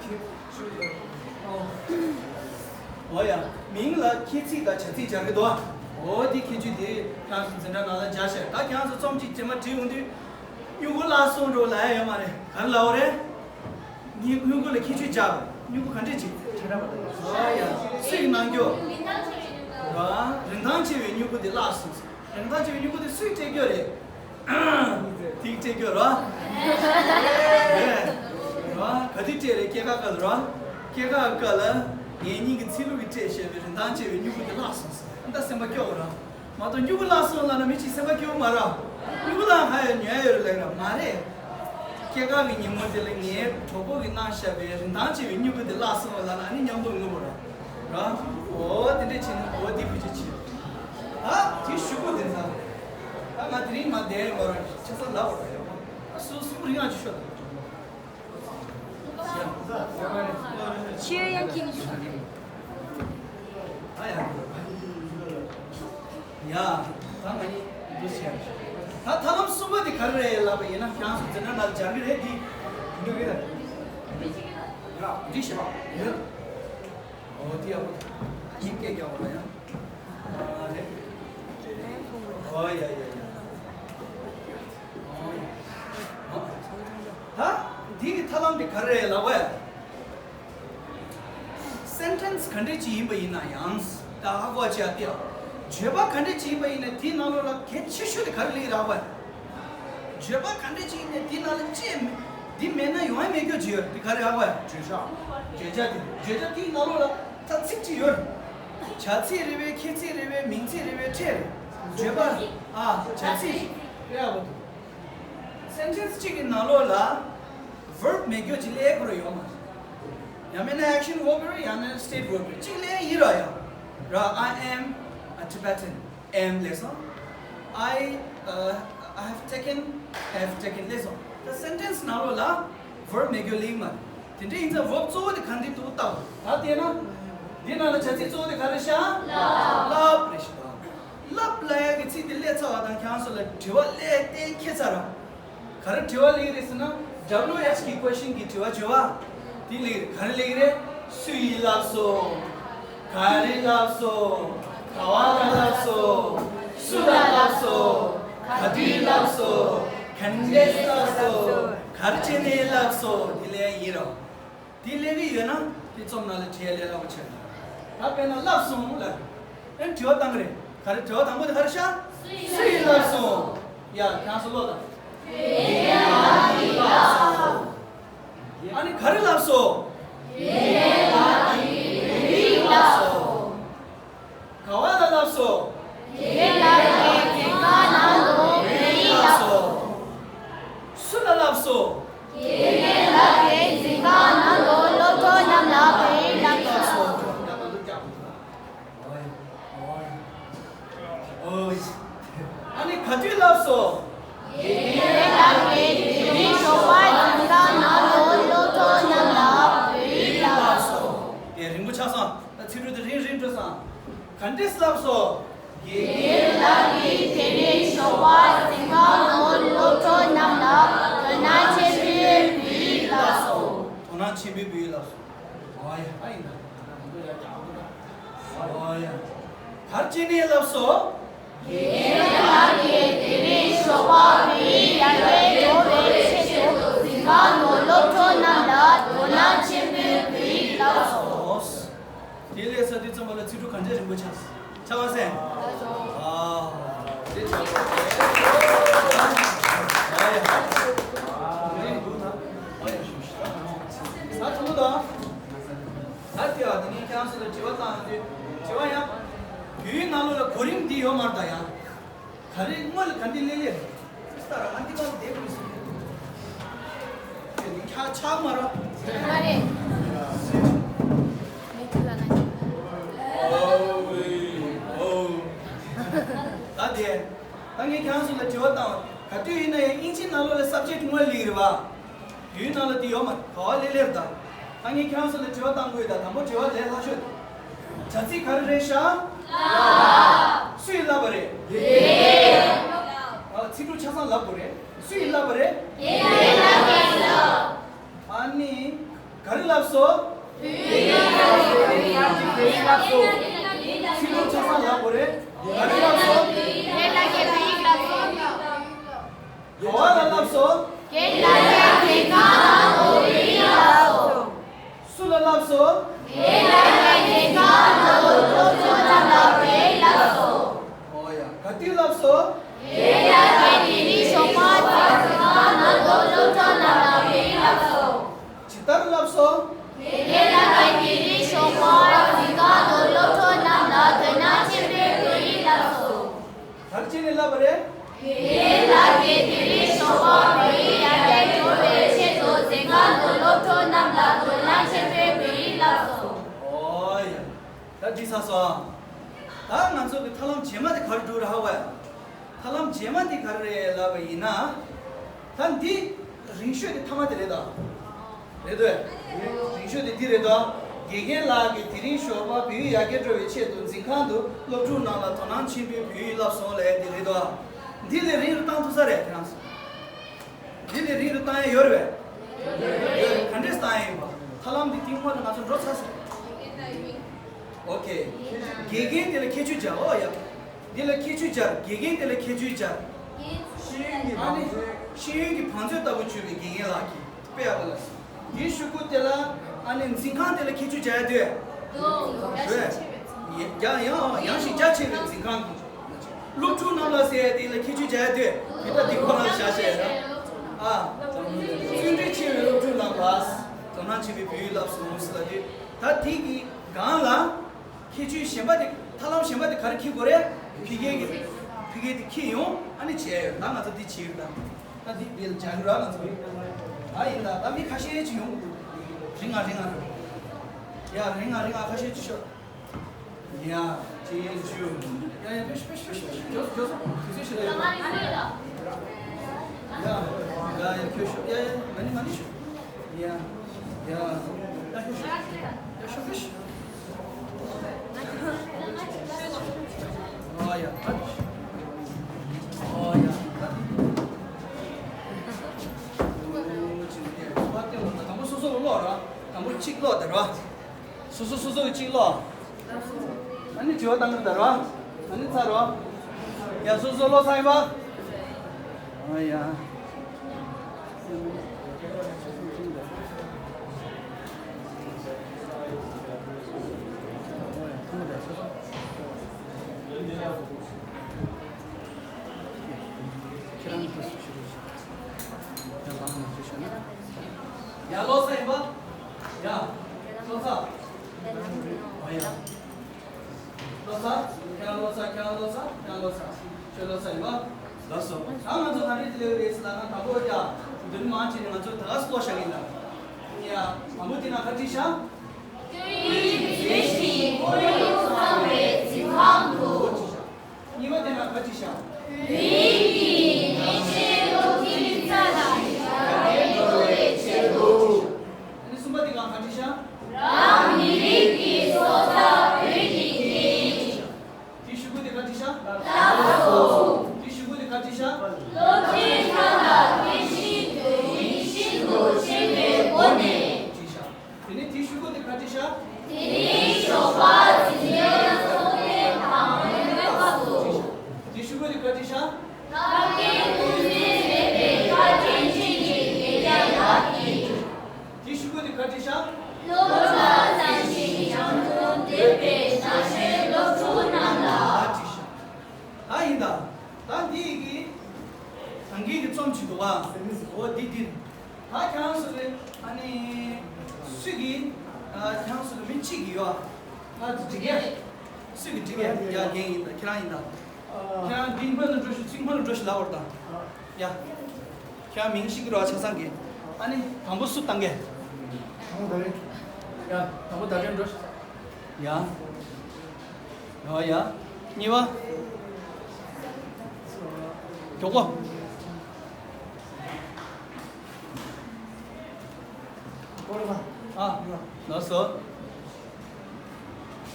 ཁྱད་ཆོས་དང་། འོ་ཡ། མིང་ལ་ཁྱད་ཚིག་དང་བྱ་ཚིག་སྦྱར་གི་འདུག་འོ་དེ་ཁྱད་ཆོས་དེ་ཁྱེད་རང་ཚོ་འཛིན་གྲྭ་ནང་ལ་སྦྱར་ཤག་ད་ཁྱེད་རང་ཚོ་རྩོམ་གཅིག་རྗེས་མ་བྲིས་ཡོང་དུས། སྨྱུ་གུ་བརླག་སོང་འགྲོ་ལབ་ཡ་ཡོད་མ་རེད། ག་རེ་ལབ་པ་རེད། ངའི་སྨྱུ་གུ་ལ་ཁྱད་ཆོས་སྦྱར། སྨྱུ་གུ་ག་འདྲས་ཅིག་ཨ་ཡ། སུས་གནང་རྒྱུ། ར། རིན་ཐང་ཆེ་བའི་སྨྱུ་གུ་དེ་བརླག་སོང་། རིན་ཐང་ཆེ་བའི་སྨྱུ་གུ་དེ་སུས་སྤྲད་རྒྱུ་རེད། དེ་སྤྲད་རྒྱུ་ར། རེད། ར། ག་དུས་སྤྲད་རེད། སྐྱེས་སྐར་སྐབས་ལ་ར། སྐྱེས་སྐར་སྐབས་ལ་ངའི་སྙིང་གི་ཚིལ་ལུ་གིས་སྤྲད་བཞག་པའི་རིན་ཐང་ཆེ་བའི་སྨྱུ་གུ་དེ་བརླག་སོང་ཟེར། ད་སེམས་པ་སྐྱོ་བ་ར། མ་གཏོགས་སྨྱུ་གུ་བརླག་སོང་ལབ་ན་མི་གཅིག་སེམས་པ་སྐྱོ་མ་རེད། སྨྱུ་གུ་བརླག་ཧ་ཡ་ཉོ་ཡ་ཡོད་རེད་ལབ་ར་མ་རེད། སྐྱེས་སྐར་གྱི་ཉིན་མོ་དེ་ལ་ངའི་གྲོགས་པོ་གིས་གནང་བཞག་པའི་རིན་ཐང་ཆེ་བའི་སྨྱུ་གུ་དེ་བརླག་སོང་ལབ་ན་ཨ་ནི་མཉམ་དུ་ངུ་བ་ར། ར། འོ་དེ་འདྲས་བྱས་ནས་འོ་དེ་བུ་ཅི་བྱེད། ད་དེ་ཞུ་གོ་དེ་ཚ། ད་ང་དེ་རིང་མ་བསྡད་ཡོད་མ་ར་ཆ་ཚང་ལབ་བ་ར་ཡོད་མ། ད་སུ་སུ་རིང་ཨ་ཅི་ཤོད་ད། ཆེ་ཡང་ཁྱི་ནི་ཤོད་དེ། ཡ། ད་ང་གཉིས་འདུ་བྱས། ད་ཐབས་ལམ་གསུམ་པ་དེ་ག་རེ་རེད་ལབ་པ་ཡིན་ན་ཁྱེད་རང་ཚོ་འཛིན་གྲྭ་ནང་ལ་སྦྱར་གི་རེད་དེ། འདུག་གི་རེད། འགྲིག་ཤག་ཡོད། འོ་དེ་ཡག་པོ་འདུག་སྐད་རྒྱག་པ་ལ་ཡང་། ཨ་རེད། འོ་ཡ་ཡ་ཡ། འོ་ཡ། ད་འདི་གི་ཐབས་ལམ་དེ་ག་རེ་རེད་ལབ་པ། སེན་ཊེན་སི་ག་འདྲས་ཅིག་ཡིན་པ་ཡིན་ན་ཡང་ད་ཧ་གོ་བྱས་ཏེ། བརྗོད་པ་ག་འདྲས་ཅིག་ཡིན་པ་ཡིན་ན་དེའི་ནང་ལོགས་ལ་གལ་ཆེ་ཤོས་དེ་ག་རེ་སླེབས་རག་པ། བརྗོད་པ་ག་འདྲས་ཅིག་ཡིན་ན་དེའི་ནང་ལ་ཅི་ཡང་མེད། འདི་མེད་ན་ཡོང་ཡ་མེད་རྒྱུ་ཅིག་ཡོད་རེད། དེ་ག་རེ་རག་པ། བརྗོད་བྱ། བརྗོད་བྱ་དེ་བརྗོད་བྱ་དེའི་ནང་ལོགས་ལ་ད་ཚིག་ཅིག་ཡོད་རེད། བྱ་ཚིག་རེད་པས་ཁྱད་ཚིག་རེད་པས་མིང་ཚིག་རེད་པས་ཕྲད་རེད། བརྗོད་པ། ཨ། བྱ་ཚིག་རེད་ཡ་བ་དུ། སེན་ཊེན་སི་གཅིག་གི་ནང་ལོགས་ལ་བར་བི་མེད་རྒྱུ་ཅིག་སླེབས་ཁོ་ར་ཡོད་མ་རེད། ཡང་མིན་ན་ཨེག་ཤན་བར་བི་རེད། ཡང་ན་སི་ཊེ་ཊི་བར་བི་རེད། གཅིག་སླེབས་ཡིན་ར་ཡ། ར། I am a Tibetan. Am སླེབས་སོང་། I uh, I have taken, have taken སླེབས་སོང་། ད་སེན་ཊེན་སི་ནང་ལོགས་ལ་བར་བི་མེད་རྒྱུ་སླེབས་མ་རེད། དེ་འདྲ་ཡིན་ཙང་བར་བི་གཙོ་བོ་དེ་ག་འདྲ་འདུག་ལྟ་བ། ད་དེ་ན། འདི་ནང་ལ་བྱ་ཚིག་གཙོ་བོ་དེ་ག་རེ་ཤག་ལབ། ལབ་རེད་ཤག་ད་ལབ་ལབ་ཡ་གི་ཚིག་དེ་སླེབས་ཚར་བ་དང་ཁྱེད་རང་ཚོ་ལ་དྲི་བ་སླེབས་གཏན་འཁེལ་ཚར་ར། ག་རེ་དྲི་བ་སླེབས་རེད་ཟེར་ན། W H གི་ཀོ་ཤན་གྱི་དྲི་བ་བརྗོད་པ། དེ་སླེབས་རེད། ག་རེ་སླེབས་རེད། སུ་ཡིས་ལབ་སོང་། ག་རེ་ལབ་སོང་། ག་བ་ལ་ལབ་སོང་། སུ་ལ་ལབ་སོང་། ག་དུས་ལབ་སོང་། ག་འདྲས་ལབ་སོང་། ག་རེ་བྱས་ནས་ལབ་སོང་། དེ་སླེབས་ཡིན་རོ། དེ་སླེབས་ཀྱི་ཡོད་ན་དེ་རྩོམ་ནང་ལ་བྲིས་ལས་སླ་པོ་ཆགས་ཀྱི། ད་དཔེར་ན་ལབ་སོང་ལབ། ཨེ་དྲི་བ་བཏང་གི་རེད། ག་རེ་དྲི་བ་དང་པོ་དེ་ག་རེ་ཤག་སུ་ཡིས་ལབ་སོང་། ཡ་ཁྱེད་ཚོ་ཀློག་དང་། ཨ་ནི་ག་རེ་ལབ་སོང་། ལབ་སོང་། ག་བ་ལ་ལབ་སོང་། ལབ་སོང་། སུ་ལ་ལབ་སོང་། ལབ་སོང་། ཨ་ནི་ག་དུས་ལབ་སོང་། ལབ་སོང་། དེ་རིང་པོ་ཆགས་སོང་། ད་ཚིག་འབྲུ་དེ་རིང་རིང་འགྲོ་སོང་། ག་འདྲས་ལབ་སོང་། དགེ་རྒན་ལགས་ཀྱིས་དེ་རིང་ཞོགས་པ་གཟིམ་ཁང་ནང་སློབ་ཕྲུག་རྣམས་ལ་དོ་སྣང་ཆེན་པོས་བྱས་ལབ་སོང་། དོ་སྣང་ཆེན་པོས་བྱས་ལབ་སོང་། ཨོ་ཡ། ཨ་ཡིན་ད། ཨོ་ཡ། ག་རེ་བྱས་ནས་ལབ་སོང་། དགེ་རྒན་ལགས་ཀྱིས་དེ་རིང་ཞོགས་པ་བོད་ཡིག་ཡར་རྒྱས་འགྲོ་བའི་ཆེད་དུ་གཟིམ་ཁང་ནང་སློབ་ཕྲུག་རྣམས་ལ་དོ་སྣང་ཆེན་པོས་བྱས་ལབ་སོང་། དེ་ལས་ས་དུས་ཙམ་པ་ལ་ཚིག་འབྲུ་གང་འདྲ་རིང་པོ་ཆགས། ཆགས་པ་སེ། ཨ། དེ་ཆགས་པ། ཨ་ཡ། རིང་འདུག་ད། ཨ་ཡ། ས་ཐུང་དང་། ད་དེ་བ་དེ་ནས་ཁྱེད་རང་ཚོ་ལ་དྲི་བ་བཏང་ཡོང་དུས། དྲི་བ་ཡང་། བོད་ཡིག་ནང་ལོགས་ལ་གོ་རིམ་འདི་ཡོད་མ་རེད་ད་ཡ། ག་རེ་སྔོན་ལ་ག་འདི་ལེ་ལེ་རེད། སི་སྟ་ར་ང་འདི་ག་ལ་བསྡད་དགོས་སུ་རེད། ཁྱོད་འདི་ཁྱ་ཆག་མ་ར། ཁྱོད་ལ་ན་ཁྱོད་ལ་ན། ཨོ། ད་ངས་ཁྱེད་རང་ཚོ་ལ་དྲི་བ་བཏང་བ། ག་དུས་ཡིན་ན་ཡང་དབྱིན་ཇི་ནང་ལོགས་ལ་སབ་ཇེག་དངོས་ལེགས་རེད་བ། བོད་ནང་ལ་དེ་ཡོད་མ་རེད། ག་བ་ལེ་ལེར་ད། ད་ངས་ཁྱེད་རང་ཚོ་ལ་དྲི་བ་བཏང་དགོས་ད། དང་པོ་དྲི་བ་ལས་སླ་ཤོས། བྱ་ཚིག་ག་རེ་རེད་ཤག་སུས་བསླབས་པ་རེད། ཨ། ཚིག་གྲུབ་ཆ་ཚང་ལབ་དགོས་རེད། སུས་བསླབས་པ་རེད། ཨ་ནི། ག་རེ་ལབ་སོང་། ཚིག་གྲུབ་ཆ་ཚང་ལབ་དགོས་རེད། ག་རེ་ལབ་སོང་། ག་བ་ལ་ལབ་སོང་། སུ་ལ་ལབ་སོང་། ཨོ་ཡ། ག་དུས་ལབ་སོང་། ཇི་ལྟར་ལབ་སོང་། དེ་ལ་བརྟེན་ནས་ཞོགས་པ་འཛིན་ཁང་དུ་སློབ་ཕྲུག་རྣམས་ལ་དོ་སྣང་ཆེན་པོས་བོད་ཡིག་བསླབས་སོ། ག་རེ་བྱས་ནས་བསླབས་པ་རེད། དེ་ལ་བརྟེན་ནས་ཞོགས་པ་བོད་ཡིག་ཡར་རྒྱས་འགྲོ་བའི་ཆེད་དུ་འཛིན་ཁང་དུ་སློབ་ཕྲུག་རྣམས་ལ་དོ་སྣང་ཆེན་པོས་བོད་ཡིག་བསླབས་སོ། ཨོ་ཡ། ད་འགྲིག་ཚར་སོང་ཨ། ད་ང་ཚོ་གི་ཐབས་ལམ་རྗེས་མ་དེ་ག་རེ་འགྲོ་ར་ཧ་བ་ཡ། ཐབས་ལམ་རྗེས་མ་དེ་ག་རེ་རེད་ལབ་པ་ཡིན་ན། ད་འདི་རིང་ཤོས་དེ་ཐ་མ་དེ་རེད་ད། རེད་དོ། རིང་ཤོས་དེ་འདི་རེད་དོ། དགེ་རྒན་ལགས་ཀྱིས་དེ་རིང་ཞོགས་པ་བོད་ཡིག་ཡར་རྒྱས་འགྲོ་བའི་ཆེད་དུ་འཛིན་ཁང་དུ་སློབ་ཕྲུག་རྣམས་ལ་དོ་སྣང་ཆེན་པོས་བོད་ཡིག་བསླབས་སོང་ལབ་ཡ་དེ་རེད་དོ། འདི་ལས་རིང་རུ་བཏང་ཐུབ་ས་རེད་ཁྱེད་རང་ཚོ། འདི་ལས་རིང་རུ་བཏང་ཡ་ཡོད་རེད་པས། ཡོད་རེད། ག་འདྲས་བཏང་ཡ་ཡིན་པ། ཐབས་ལམ་འདི་ཐེངས་མ་དང་ང་ཚོ་འགྲོ་ཚར་སོང་། ཨོ་ཁེ། དགེ་རྒན་དེ་ལ་ཁྱད་ཆོས་སྦྱར། ཨོ་ཡ། འདི་ལ་ཁྱད་ཆོས་སྦྱར། དགེ་རྒན་དེ་ལ་ཁྱད་ཆོས་སྦྱར། ཤེས་ཡོན་གྱི་ཨ་ནི། བང་མཛོད། ཤེས་ཡོན་གྱི་བང་མཛོད་ལྟ་བུ་གྱུར་པའི་དགེ་རྒན་ལགས་ཀྱིས་དཔེ་ཡག་པོ་ལབ་སོང་། དེའི་གཞུག་གུ་དེ་ལ་ཨ་ནི་འཛིན་ཁང་དེ་ལ་ཁྱད་ཆོས་སྦྱར་ཡ་འདུག་འདུག་ཡང་ཞིག་ཆེ་བའི་འཛིན་ཁང་། ཡང་ཡང་ཡང་ཞིག་རྒྱ་ཆེ་བའི་འཛིན་ཁང་གི། སློབ་ཕྲུག་རྣམས་ལ་ཟེར་ཡ་དེ་ལ་ཁྱད་ཆོས་སྦྱར་ཡ་དེ་དེ་ལྟ་འདི་ཁོ་རང་བཞག་བྱས་ན། ཨ། བརྩོན་འགྲུས་ཆེ་བའི་སློབ་ཕྲུག་རྣམས་ལ་དོ་སྣང་ཆེན་པོས་བོད་ཡིག་བསླབས་སོང་ཟེར་ལ་དེ། ད་དེ་གི་སྒང་ལ་ཁྱད་ཆོས་གཞན་པ་དེ། ཐབས་ལམ་གཞན་པ་དེ་ག་རེ་འཁྱེར་དགོས་རེད། ཕི་གེ་གི་ཕི་གེ་དེ་འཁྱེར་ཡོང་། ཨ་ནི་བྱས་ཡོད། ད་ང་ཚོ་འདི་བྱས་ཡོད། ད་ད་འདི་འདི་ལ་སྦྱར་གི་ར་ང་ཚོ། ཨ་ཡིན་ད། ད་མི་ཁ་ཤས་ཅིག་ཡོང་གི་འདུག་རིང་ང་རིང་ང་རེད། ཡ་རིང་ང་རིང་ང་ཁ་ཤས་ཅིག་ཤོག་ཡ། ཅི་ཡིན་ཅི་ཡོད། ཡ་ཡ། ཕེབས་ཕེབས་ཕེབས་ཕེབས། མགྱོགས་སོང་མགྱོགས་སོང་། དུས་ཚོད་ཞིག་ལ་ཡོད། ཡ་ཡ་ཡ། ཁྱོད་ཤོག་ཡ་ཡ། མ་ཎི་མ་ཎི་ཤོག་ཡ་ཡ། ཡ་ཤོག་ཤོག་ཡ་ཤོག་ཤོག་ཨོ་ཡ། ཨོ་ཡ། དང་པོ་སོ་སོ་ཀློག་ར། དང་པོ་གཅིག་ཀློག་དེ་ར། སོ་སོ་སོ་སོ་གི་གཅིག་ཀློག་ཨ་ནི་དྲི་བ་བཏང་གི་ད་ར། ཨ་ནི་ཚར་ར། ཡ་སོ་སོ་ཀློག་ཚར་ཡིན་པ། ཨ་ཡ། ཁྱེད་རང་གིས་སུ་ཞུ་རོགས་ཞུ། ཡང་ལགས་ང་ཚོས་ཞུ་ན། ཡ་ཀློག་ཚར་ཡིན་པ། ཡ། ཀློག་ཚར། ཨ་ཡ། ཀློག་ཚར། ཁྱེད་རང་ཀློག་ཚར། ཁྱེད་རང་ཀློག་ཚར། ཁྱེད་རང་ཀློག་ཚར། ཁྱོད་ཀློག་ཚར་ཡིན་པ། ལགས་སོ། ད་ང་ཚོ་ག་རེ་དེ་ལས་རེད་ཟེར་ན། ང་དང་པོ་ཡ། འདི་ནི་མང་ཆེ་ནས་ང་ཚོ་ད་ག་སེ་ཀློག་བཞག་གི་ཡིན་ད། ཡ། དང་པོ་དེ་ན་ག་བྲིས་ཤག་གཉིས་པ་དེ་ན་ག་བྲིས་ཤག་ཨ་ནི་གསུམ་པ་དེ་ག་ག་བྲིས་ཤག་དེའི་གཞུག་གུ་དེ་ག་བྲིས་ཤག་དེའི་གཞུག་གུ་དེ་ག་བྲིས་ཤག་བྲིས་ཤག་དེ་ནས་དེའི་གཞུག་གུ་དེ་ག་བྲིས་ཤག་དེ་ནས་ཞོགས་པ་འཛིན་གྲྭའི་ཚོགས་ཐེངས་དང་པོའི་སྐབས་སུ། དེའི་གཞུག་གུ་དེ་ག་བྲིས་ཤག་ད་གིན་ཀུན་གཟིགས་མེད་པའི་བཀའ་དྲིན་ཅན་གྱི་དགེ་རྒན་ལགས་ཀྱིས། དེའི་གཞུག་གུ་དེ་ག་བྲིས་ཤག་སློབ་གྲྭ་གསར་བཞེངས་ཉམས་མྱོང་ལྡན་པའི་ན་གཞོན་སློབ་ཕྲུག་རྣམས་ལ། ད་བྲིས་ཤག་ད་ཡིན་ད། ད་འདི་གི་ད་གིན་གི་རྩོམ་ཅིག་འདུག་བ། འོ་འདི་འདི། ད་ཁྱེད་རང་ཚོ་ལ་ཨ་ནི་སུ་གི། ཨ། ཁྱེད་རང་ཚོ་ལ་མི་གཅིག་གི་ཡོད། ཨ། འདི་འགྲིག་གས། སུ་གི་འགྲིག་གས། ཡ། རྒན་ཡིན་ད། ཁྱེད་རང་ཡིན་ད། ཁྱེད་རང་འདི་སྔོན་ལ་འགྲོ་ཤོག་ཚིག་སྔོན་ལ་འགྲོ་ཤོག་ལབ་པར་ད། ཡ། ཁྱེད་རང་མིང་ཤེས་ཀྱི་རེད་བ། ཆ་ཚང་གི། ཨ་ནི་དང་པོ་སུ་བཏང་གས། ཡ། དང་པོ་ད་རེས་འགྲོ་ཤོག་ཡ། ཡ་ཡ། གཉིས་པ། མགྱོགས་པོ། ཨ། ལགས་སོ།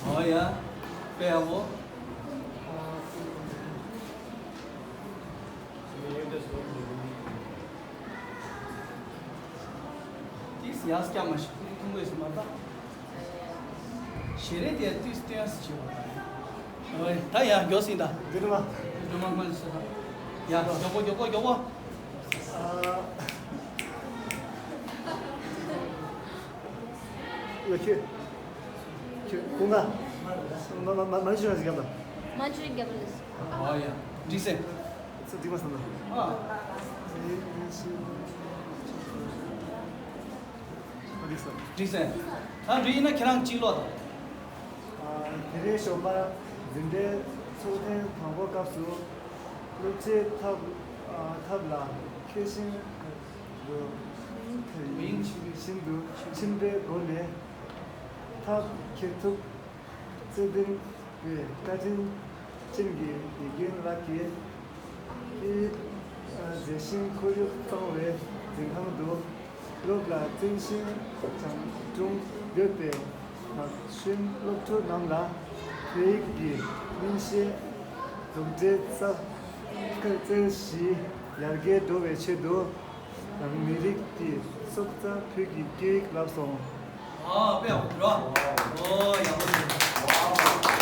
ཨོ་ཡ། དཔེ་ཡག་པོ། ཏིས་ཡ་སྐྱ་མ་ཤི་ཁུ་ཐུང་བས་སུ་མ་ད། ཞེ་རེ་དེ་ཏིས་ཏེ་ཡ་སི་ཆེ་བ་ད། ཨོ་ཡ། ད་ཡ་མགྱོགས་སིན་ད། འདི་དུ་མ། འདི་དུ་མ་མ་ལ་སོ་ད། ཡ་མགྱོགས་པོ་མགྱོགས་པོ་མགྱོགས་པོ། ཨ། ཡོ་ཁྱོད། ཁྱོད་ཀུན་དགའ། མ་མ་མ་མ་ཞུ་ན་ཟིག་གམ་ལ། མ་ཞུ་རྒྱབ་ལ། ཨོ་ཡ། འགྲིག་སེ། ཚུར་འགྲིག་མ་སོང་ན། ཨ། འགྲིག་སོང་། འགྲིག་སེ། ད་འགྲིག་ཡིན་ན་ཁྱེད་རང་གཅིག་ལོག་དང་། ཨ། དེ་རིང་ཞོགས་པ་འཛིན་གྲྭའི་ཚོགས་ཐེངས་དང་པོ་སྐབས་སུ། སློབ་ཕྱིའི་ཐབས། ཨ། ཐབས་ལ་མཁས་ཤིང་། རུ། བཞིན་དུ་ཕྱིན་པའི་སྒོ་ནས་ཐབས་མཁས་ཐུབ། རྩོད་ལྡན་པའི་བཀའ་དྲིན་ཅན་གྱི་དགེ་རྒན་ལགས་ཀྱིས་སྐད་ཡིག་མཛེས་ཤིང་ཁོར་ཡུག་གཙང་བའི་འཛིན་ཁང་དུ་སློབ་ལ་བརྩོན་ཤིང་སྦྱངས་དྲུང་ཡོད་པའི་ནགས་གཞོན་སློབ་ཕྲུག་རྣམས་ལ་བོད་ཡིག་གི་མིང་བཤད་རྫོགས་འབྲེལ་རྩལ་བཞི་ཡར་རྒྱས་འགྲོ་བའི་ཆེད་དུ། རང་མི་རིགས་ཀྱི་སྲོག་རྩ་བོད་ཀྱི་སྐད་ཡིག་ལབ་སོང་། ཨ། དཔེ་ཡག་པོ་འདུག་ར། ཨོ་ཡག་པོ་འདུག་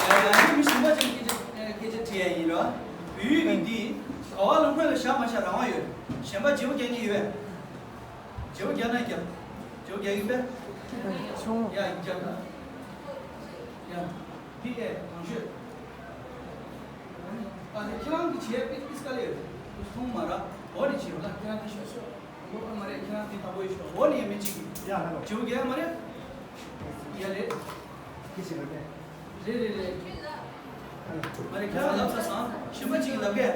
ཡ་ཡ། ངས་མི་གཞན་པ་ཅིག་སྐད་ཆ་སྐད་ཆ་དྲིས་ཡ་ཡིན་ར། བོད་ཡིག་གི་འདི་ག་བ་ལ་སྔོན་ལ་བཞག་མ་བཞག་རང་དབང་ཡོད། གཞན་པ་བརྗེ་པོ་རྒྱག་མཁན་ཡོད་པས། བརྗེ་པོ་རྒྱག་ན་རྒྱབ། བརྗེ་པོ་རྒྱག་ཡིན་པས། ཆུང་། ཡ་རྒྱབ་ན། ཡ། འདི་ཨེ་དང་ཤོས། ཨ་ནི་ཁྱེད་རང་གི་བྱེད་ཡ་ཨིས་ཨིས་དཀའ་ལས་ཡོད། ཁོང་མ་ར་འོ་ནི་བྱེད་ཡོད་ན་ཁྱེད་རང་གི་ཤོད་ཤོད། འོ་མ་རེད། ཁྱེད་རང་གི་དང་པོ་ཡོད་ཤོད། འོ་ནི་ཡ་མི་གཅིག་གི། ཡ་ཧ་ལོ། བྱེད་པོ་རྒྱག་ཡ་མ་རེད། ཡ་རེད། ཁྱི་ཞིག་རེད་པས། རེད་རེད་རེད། ཧ་ལོ། མ་རེད། ཁྱེད་རང་ལབ་ཚར་སོང་། གཞན་པ་གཅིག་གིས་ལབ་གས། བྱེད་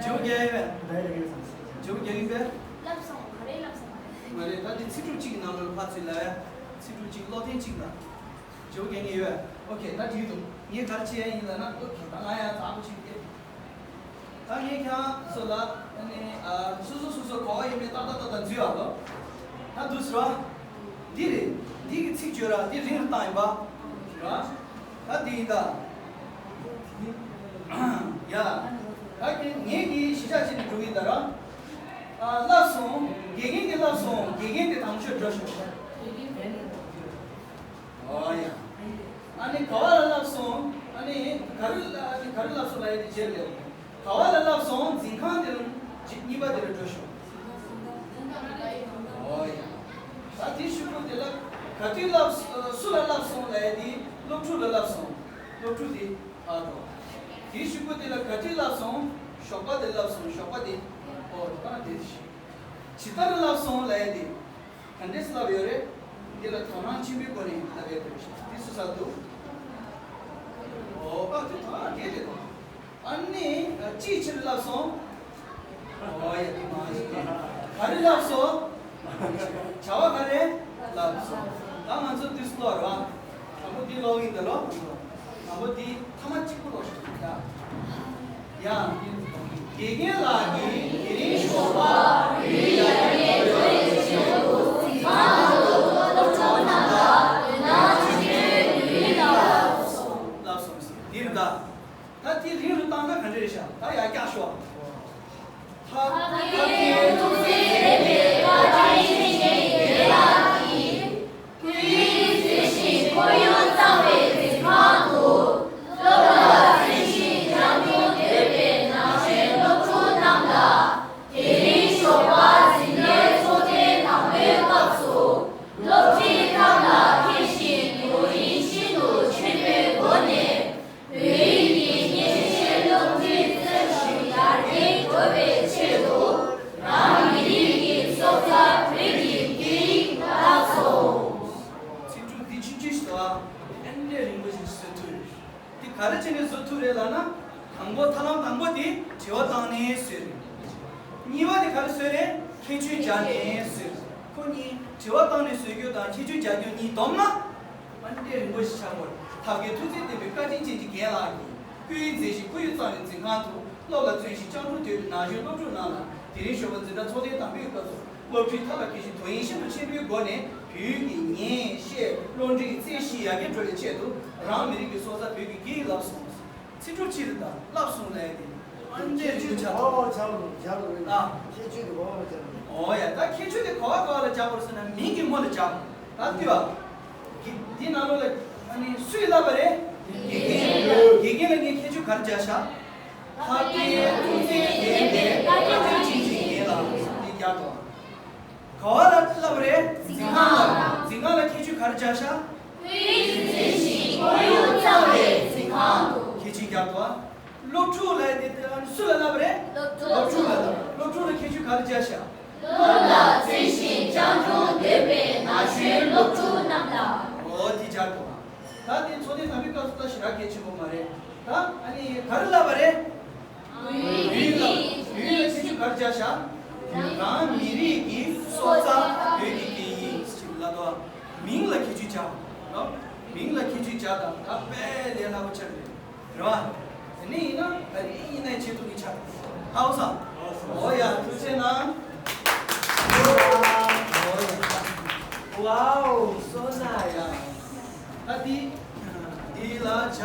པོ་རྒྱག་ཡ་ཡོད་པས། ད་ཡ་ལ་གས་སོང་། བྱེད་པོ་རྒྱག་ཡིན་པས། ལབ་སོང་། ག་རེ་ལབ་སོང་། མ་རེད། ད་འདི་ཚིག་གྲུབ་གཅིག་གི་ནང་ལོགས་ལ་ཕར་ཚུར་ལབ་ཡ། ཚིག་གྲུབ་གཅིག་ཀློག་ཐེངས་གཅིག་ལ། བྱེད་པོ་རྒྱག་མཁན་ཡོད་པས། ཨོ་ཁེ། ད་འགྲིག་འདུག་ངས་ག་རེ་བྱེད་ཡ་ཡིན་ལབ་ན། ཨོ་ཁེ། ད་ང་ཡང་ཚ་པོ་བྱེད་ཀྱི། ད་ངས་ཁྱེད་རང་ཚོ་ལ་ཨ་ནི་ཨ་སོ་སོ་སོ་སོ་ག་བ་ཡོད་མེད་ཏག་ཏག་ཏག་ཏག་འཛུལ་བ་ལོ། ད་འདུག་ཟེར་བ། འདི་རེད། འདི་གི་ཚིག་བརྗོད་ར་འདི་རིང་རུ་བཏང་ཡིན་པ། ར། ད་འདི་ཡིན་ད། ཡ། ད་ངས་ངས་ཀྱི་གཞི་བཞག་བྱས་ནས་འགྲོ་གི་ཡིན་ད་ར། ཨ་ལབ་སོང་། དགེ་རྒན་གྱིས་ལབ་སོང་། དགེ་རྒན་དེ་དང་ཤོས་འགྲོ་ཤོག་ཨོ་ཡ། ཨ་ནི་ག་བ་ལ་ལབ་སོང་། ཨ་ནི་ག་རུ་ཨ་ནི་ག་རུ་ལབ་སོང་ལབ་ཡ་དེ་རྗེས་ལ་ཡོད། ག་བ་ལ་ལབ་སོང་། འཛིན་ཁང་དེ་ལ་གཅིག་གཉིས་པ་དེ་ལ་འགྲོ་ཤོག་ཨོ་ཡ། ད་དེ་ཤུ་གུ་དེ་ལ་ག་དུས་ལབ་སུ་ལ་ལབ་སོང་ལབ་ཡ་དེ་སློབ་ཕྲུག་ལ་ལབ་སོང་། སློབ་ཕྲུག་དེ་ཨ་འགྲོ། དེ་ཤུ་གུ་དེ་ལ་ག་དུས་ལབ་སོང་། ཞོགས་པ་དེ་ལབ་སོང་། ཞོགས་པ་དེ་ཨོ་ད་དེ་ཤི། ཇི་ལྟར་ལབ་སོང་ལབ་ཡ་དེ། ག་འདྲས་ལབ་ཡོད་རེད། འདི་ལ་དོ་སྣང་ཆེན་པོའི་སྒོ་ནས་ལབ་ཡོད་རེད། འདི་སུ་ཟ་འདུག་ཨོ་ཨ་དེ་ད་དེ་རེད་དོ། ཨ་ནི་ཅིའི་ཕྱིར་ལབ་སོང་། ཨོ་ཡ་དེ་མ་ཤེས། ག་རེ་ལབ་སོང་། བྱ་བ་ག་རེ་ལབ་སོང་། ད་ང་ཚོ་འདི་སུ་ལོ་ར། དང་པོ་འདི་ལོག་ཡིན་ད་ལོ། དང་པོ་འདི་ཐ་མ་གཅིག་པུ་ལོག་ཤོག་ཡ། ཡ། དགེ་རྒན་ལགས་ཀྱིས་དེ་རིང་ཞོགས་པ་བོད་ཡིག་ཡར་རྒྱས་འགྲོ་བའི་ཆེད་དུ་འཛིན་ཁང་དུ་སློབ་ཕྲུག་རྣམས་ལ་དོ་སྣང་ཆེན་པོས་བོད་ཡིག་ལ་ལབ་སོང་། ལབ་སོང་ཟེར་འདིར་ད། ད་དེ་རིང་རུ་བཏང་ན་ག་འདྲ་རེད་ཤག་ད་ཡར་བཀྱག་ཤོག་ཐབས་མཁས་ཐུགས་རྗེ་མཛད་པའི་བཀའ་དྲིན་ཅན་གྱི་རྒན་ལགས་ཀྱིས། བོད་ཡིག་མཛེས་ཤིང་ཁོར་ཡུག་གཙང་བའི་འཛིན་ཁང་དུ། སློབ་ལ་བརྩོན་ཞིང་སྦྱངས་རྒྱུར་འདོད་པའི་ནང་ཆེན་སློབ་ཕྲུག་རྣམས་ལ། དེ་རིང་ཞོགས་པ་འཛིན་གྲྭའི་ཚོགས་ཐེངས་དང་པོའི་སྐབས་སུ། སློབ་ཁྲིད་ཐབས་ལ་མཁས་ཤིང་དུས་རིམ་ཤིན་ཏུ་ཆེན་པོའི་སྒོ་ནས། བོད་ཡིག་གི་མཉེན་ཆས་སློབ་ཁྲིད་རྩལ་ཞིག་ཡར་རྒྱས་འགྲོ་བའི་ཆེད་དུ། རང་མི་རིགས་ཀྱི་སྲོག་རྩ་བོད་ཀྱི་སྐད་ཡིག་བཏགས་སོ། ཚིག་འབྲུ་འདི་ཆུང་ཆུང་ཞིག་འདུག་ཨ། ཨེ་འདྲའི་རིང་པོ་ཞིག་བཟོ་ཐུབ་རེད། འདི་ག་རེ་བྱས་ནས་བཟོ་ཐུབ་རེད་ལབ་ན། དང་པོ་ཐབས་ལམ་དང་པོ་དེ་དྲི་བ་བཏང་ནས་བཟོས་རེད། གཉིས་པ་དེ་ག་རེ་བཟོས་རེད། ཁྱད་ཆོས་སྦྱར་ནས་བཟོས་རེད། ཁོ་གཉིས་དྲི་བ་བཏང་ནས་བཟོ་རྒྱུ་དང་ཁྱད་ཆོས་སྦྱར་རྒྱུ་གཉིས་བསྡོམས་ན། ཨ་འདྲའི་རིང་པོ་ཞིག་ཆགས་པ་རེད། ཐབས་མཁས་ཐུགས་རྗེ་ལྡན་པའི་བཀའ་དྲིན་ཅན་གྱི་རྒན་ལགས་ཀྱིས་བོད་ཡིག་མཛེས་ཤིང་ཁོར་ཡུག་གཙང་བའི་འཛིན་ཁང་དུ་ སློབ་ལ་བརྩོན་ཞིང་སྤྱང་གྲུང་དོད་པའི་ན་གཞོན་སློབ་ཕྲུག་རྣམས་ལ། དེ་རིང་ཞོགས་པ་འཛིན་གྲྭ་ཚོགས་ཐེངས་དང་པོའི་སྐབས་སུ་སློབ་ཁྲིད་ཐབས་ལ་མཁས་ཤིང་དོ་དབྱིངས་ཤིན་ཏུ་ཆེན་པོའི་སྒོ་ནས་བོད་ཡིག་གི་ཉན་བཤད་བློ་འདྲིའི་རྩལ་ཞིག་ཡར་རྒྱས་འགྲོ་བའི་ཆེད་དུ། རང་མི་རིགས་ཀྱི་སྲོག་རྩ་བོད་ཀྱི་སྐད་ཡིག་བསླབས་སོང་། ཚིག་གྲུབ་ཕྱིར་དང་བསླབས་སོང་ལབ་ཡ་དེ། ཨ་ནི་ཁྱད་ཆོས་ཆགས་འོ་འོ་ཆགས་འོ་ཆགས་འོ་ཨ། ཁྱད་ཆོས་དེ་འོ་འོ་ཆགས་འོ། འོ་ཡ། ད་ཁྱད་ཆོས་དེ་ག་བ་ག་བ་ལ་སྦྱར་དགོས་ཟེར་ན་མིང་གི་སྔོན་ལ་སྦྱར་དགོས། ད་ལྟོས་ཨ། དེ་ནང་ལོགས་ལ་ཨ་ནི་སུས་བསླབས་པ་རེད། དགེ་རྒན། དགེ་རྒན་ལ་ངས་ཁྱད་ཆོས་ག་རེ་སྦྱར་ཤག་ལྷག་པའི་ཐུགས་བརྩེ་ལྡན་པའི་བཀའ་དྲིན་ཅན་གྱི་རྒན་ལགས་དེ་སྦྱར་དགོས། ག་བ་ལ་བསླབས་པ་རེད། འཛིན་ཁང་ལ། འཛིན་ཁང་ལ་ཁྱད་ཆོས་ག་རེ་སྦྱར་ཤག་ཁྱད་ཆོས་སྦྱར་དགོས། སློབ་ཕྲུག་ལ་དེ་སུ་ལ་བསླབས་པ་རེད། སློབ་ཕྲུག་ལ་བསླབས། སློབ་ཕྲུག་ལ་སློབ་ཕྲུག་ལ་ཁྱད་ཆོས་ག་རེ་སྦྱར་ཤག་སློབ་ལ་བརྩོན་ཞིང་སྤྱང་གྲུང་དོད་པའི་ན་གཞོན་སློབ་ཕྲུག་རྣམས་ལ། འོ་དེ་སྦྱར་དགོས། ད་དེ་ཚོགས་ཐེངས་དང་པོའི་སྐབས་སུ་ད་ཞེ་དྲག་གལ་ཆེན་པོ་མ་རེད། ད་ཨ་ནི་ག་རེ་བསླབས་པ་རེད། བོད་ཡིག་ལ། བོད་ཡིག་ལ་ཁྱད་ཆོས་ག་རེ་སྦྱར་ཤག་རང་མི་རིགས་ཀྱི་སྲོག་རྩ་བོད་ཀྱི་སྐད་ཡིག་ཅེས་ལབ་དོ། མིང་ལ་ཁྱད་ཆོས་སྦྱར་རོ། མིང་ལ་ཁྱད་ཆོས་སྦྱར་དང་ད་དཔེ་ལས་སླ་པོ་ཆགས་རེད། རེད་བ། དེ་ནས་ཡིན་ན་ག་རེ་ཡིན་ནའི་ཆེད་དུ་ནི་ཆགས། ཧ་གོ་སོང་། འོ་ཡ། ཐུགས་རྗེ་གནང་། འོ་ཡ། ཝའོ། སོ་ན་ཡ། ད་འདི། འདི་ལ་ཇ།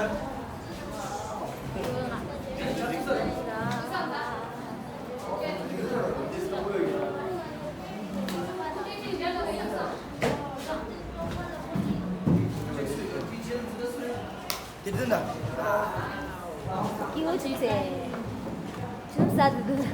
དེ་དེ་ན། ཀི་འོ་ཅི་ཟེ། ཅུང་ཟ་དུ་དུ།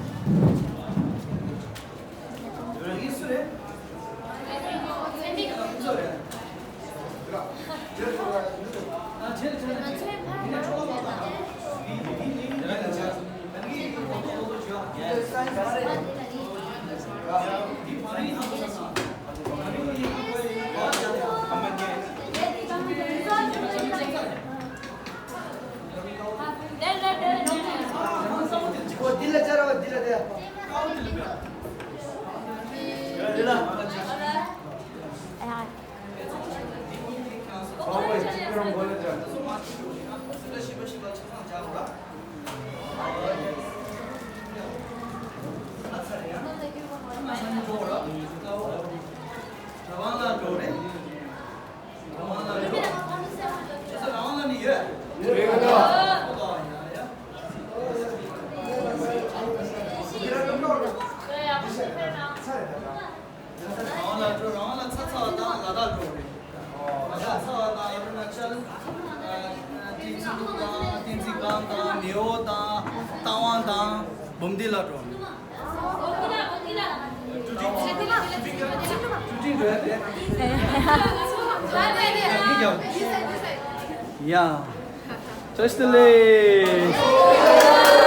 འདི་ལ་ཅར་བ་འདི་ལ་དེ། འདི་ལ། རང་ལ་འགྲོ། རང་ལ་ཚ་ཚ་བ་དང་ལ་དྭགས་འགྲོ་རེད། ལ་དྭགས་ཚ་བ་དང་ཨ་རུ་ན་ཅལ། ཨ་ཏིན་ཙི་ཀུ་དང་ཏིན་ཙི་སྒང་དང་མེའོ་དང་རྟ་དབང་དང་འབུམ་སྡེ་ལ་འགྲོ་རེད། ཀྲུ་ཀྲིང་འགྲོ་ཡ་དེ། ཡ། བཀྲ་ཤིས་བདེ་ལེགས།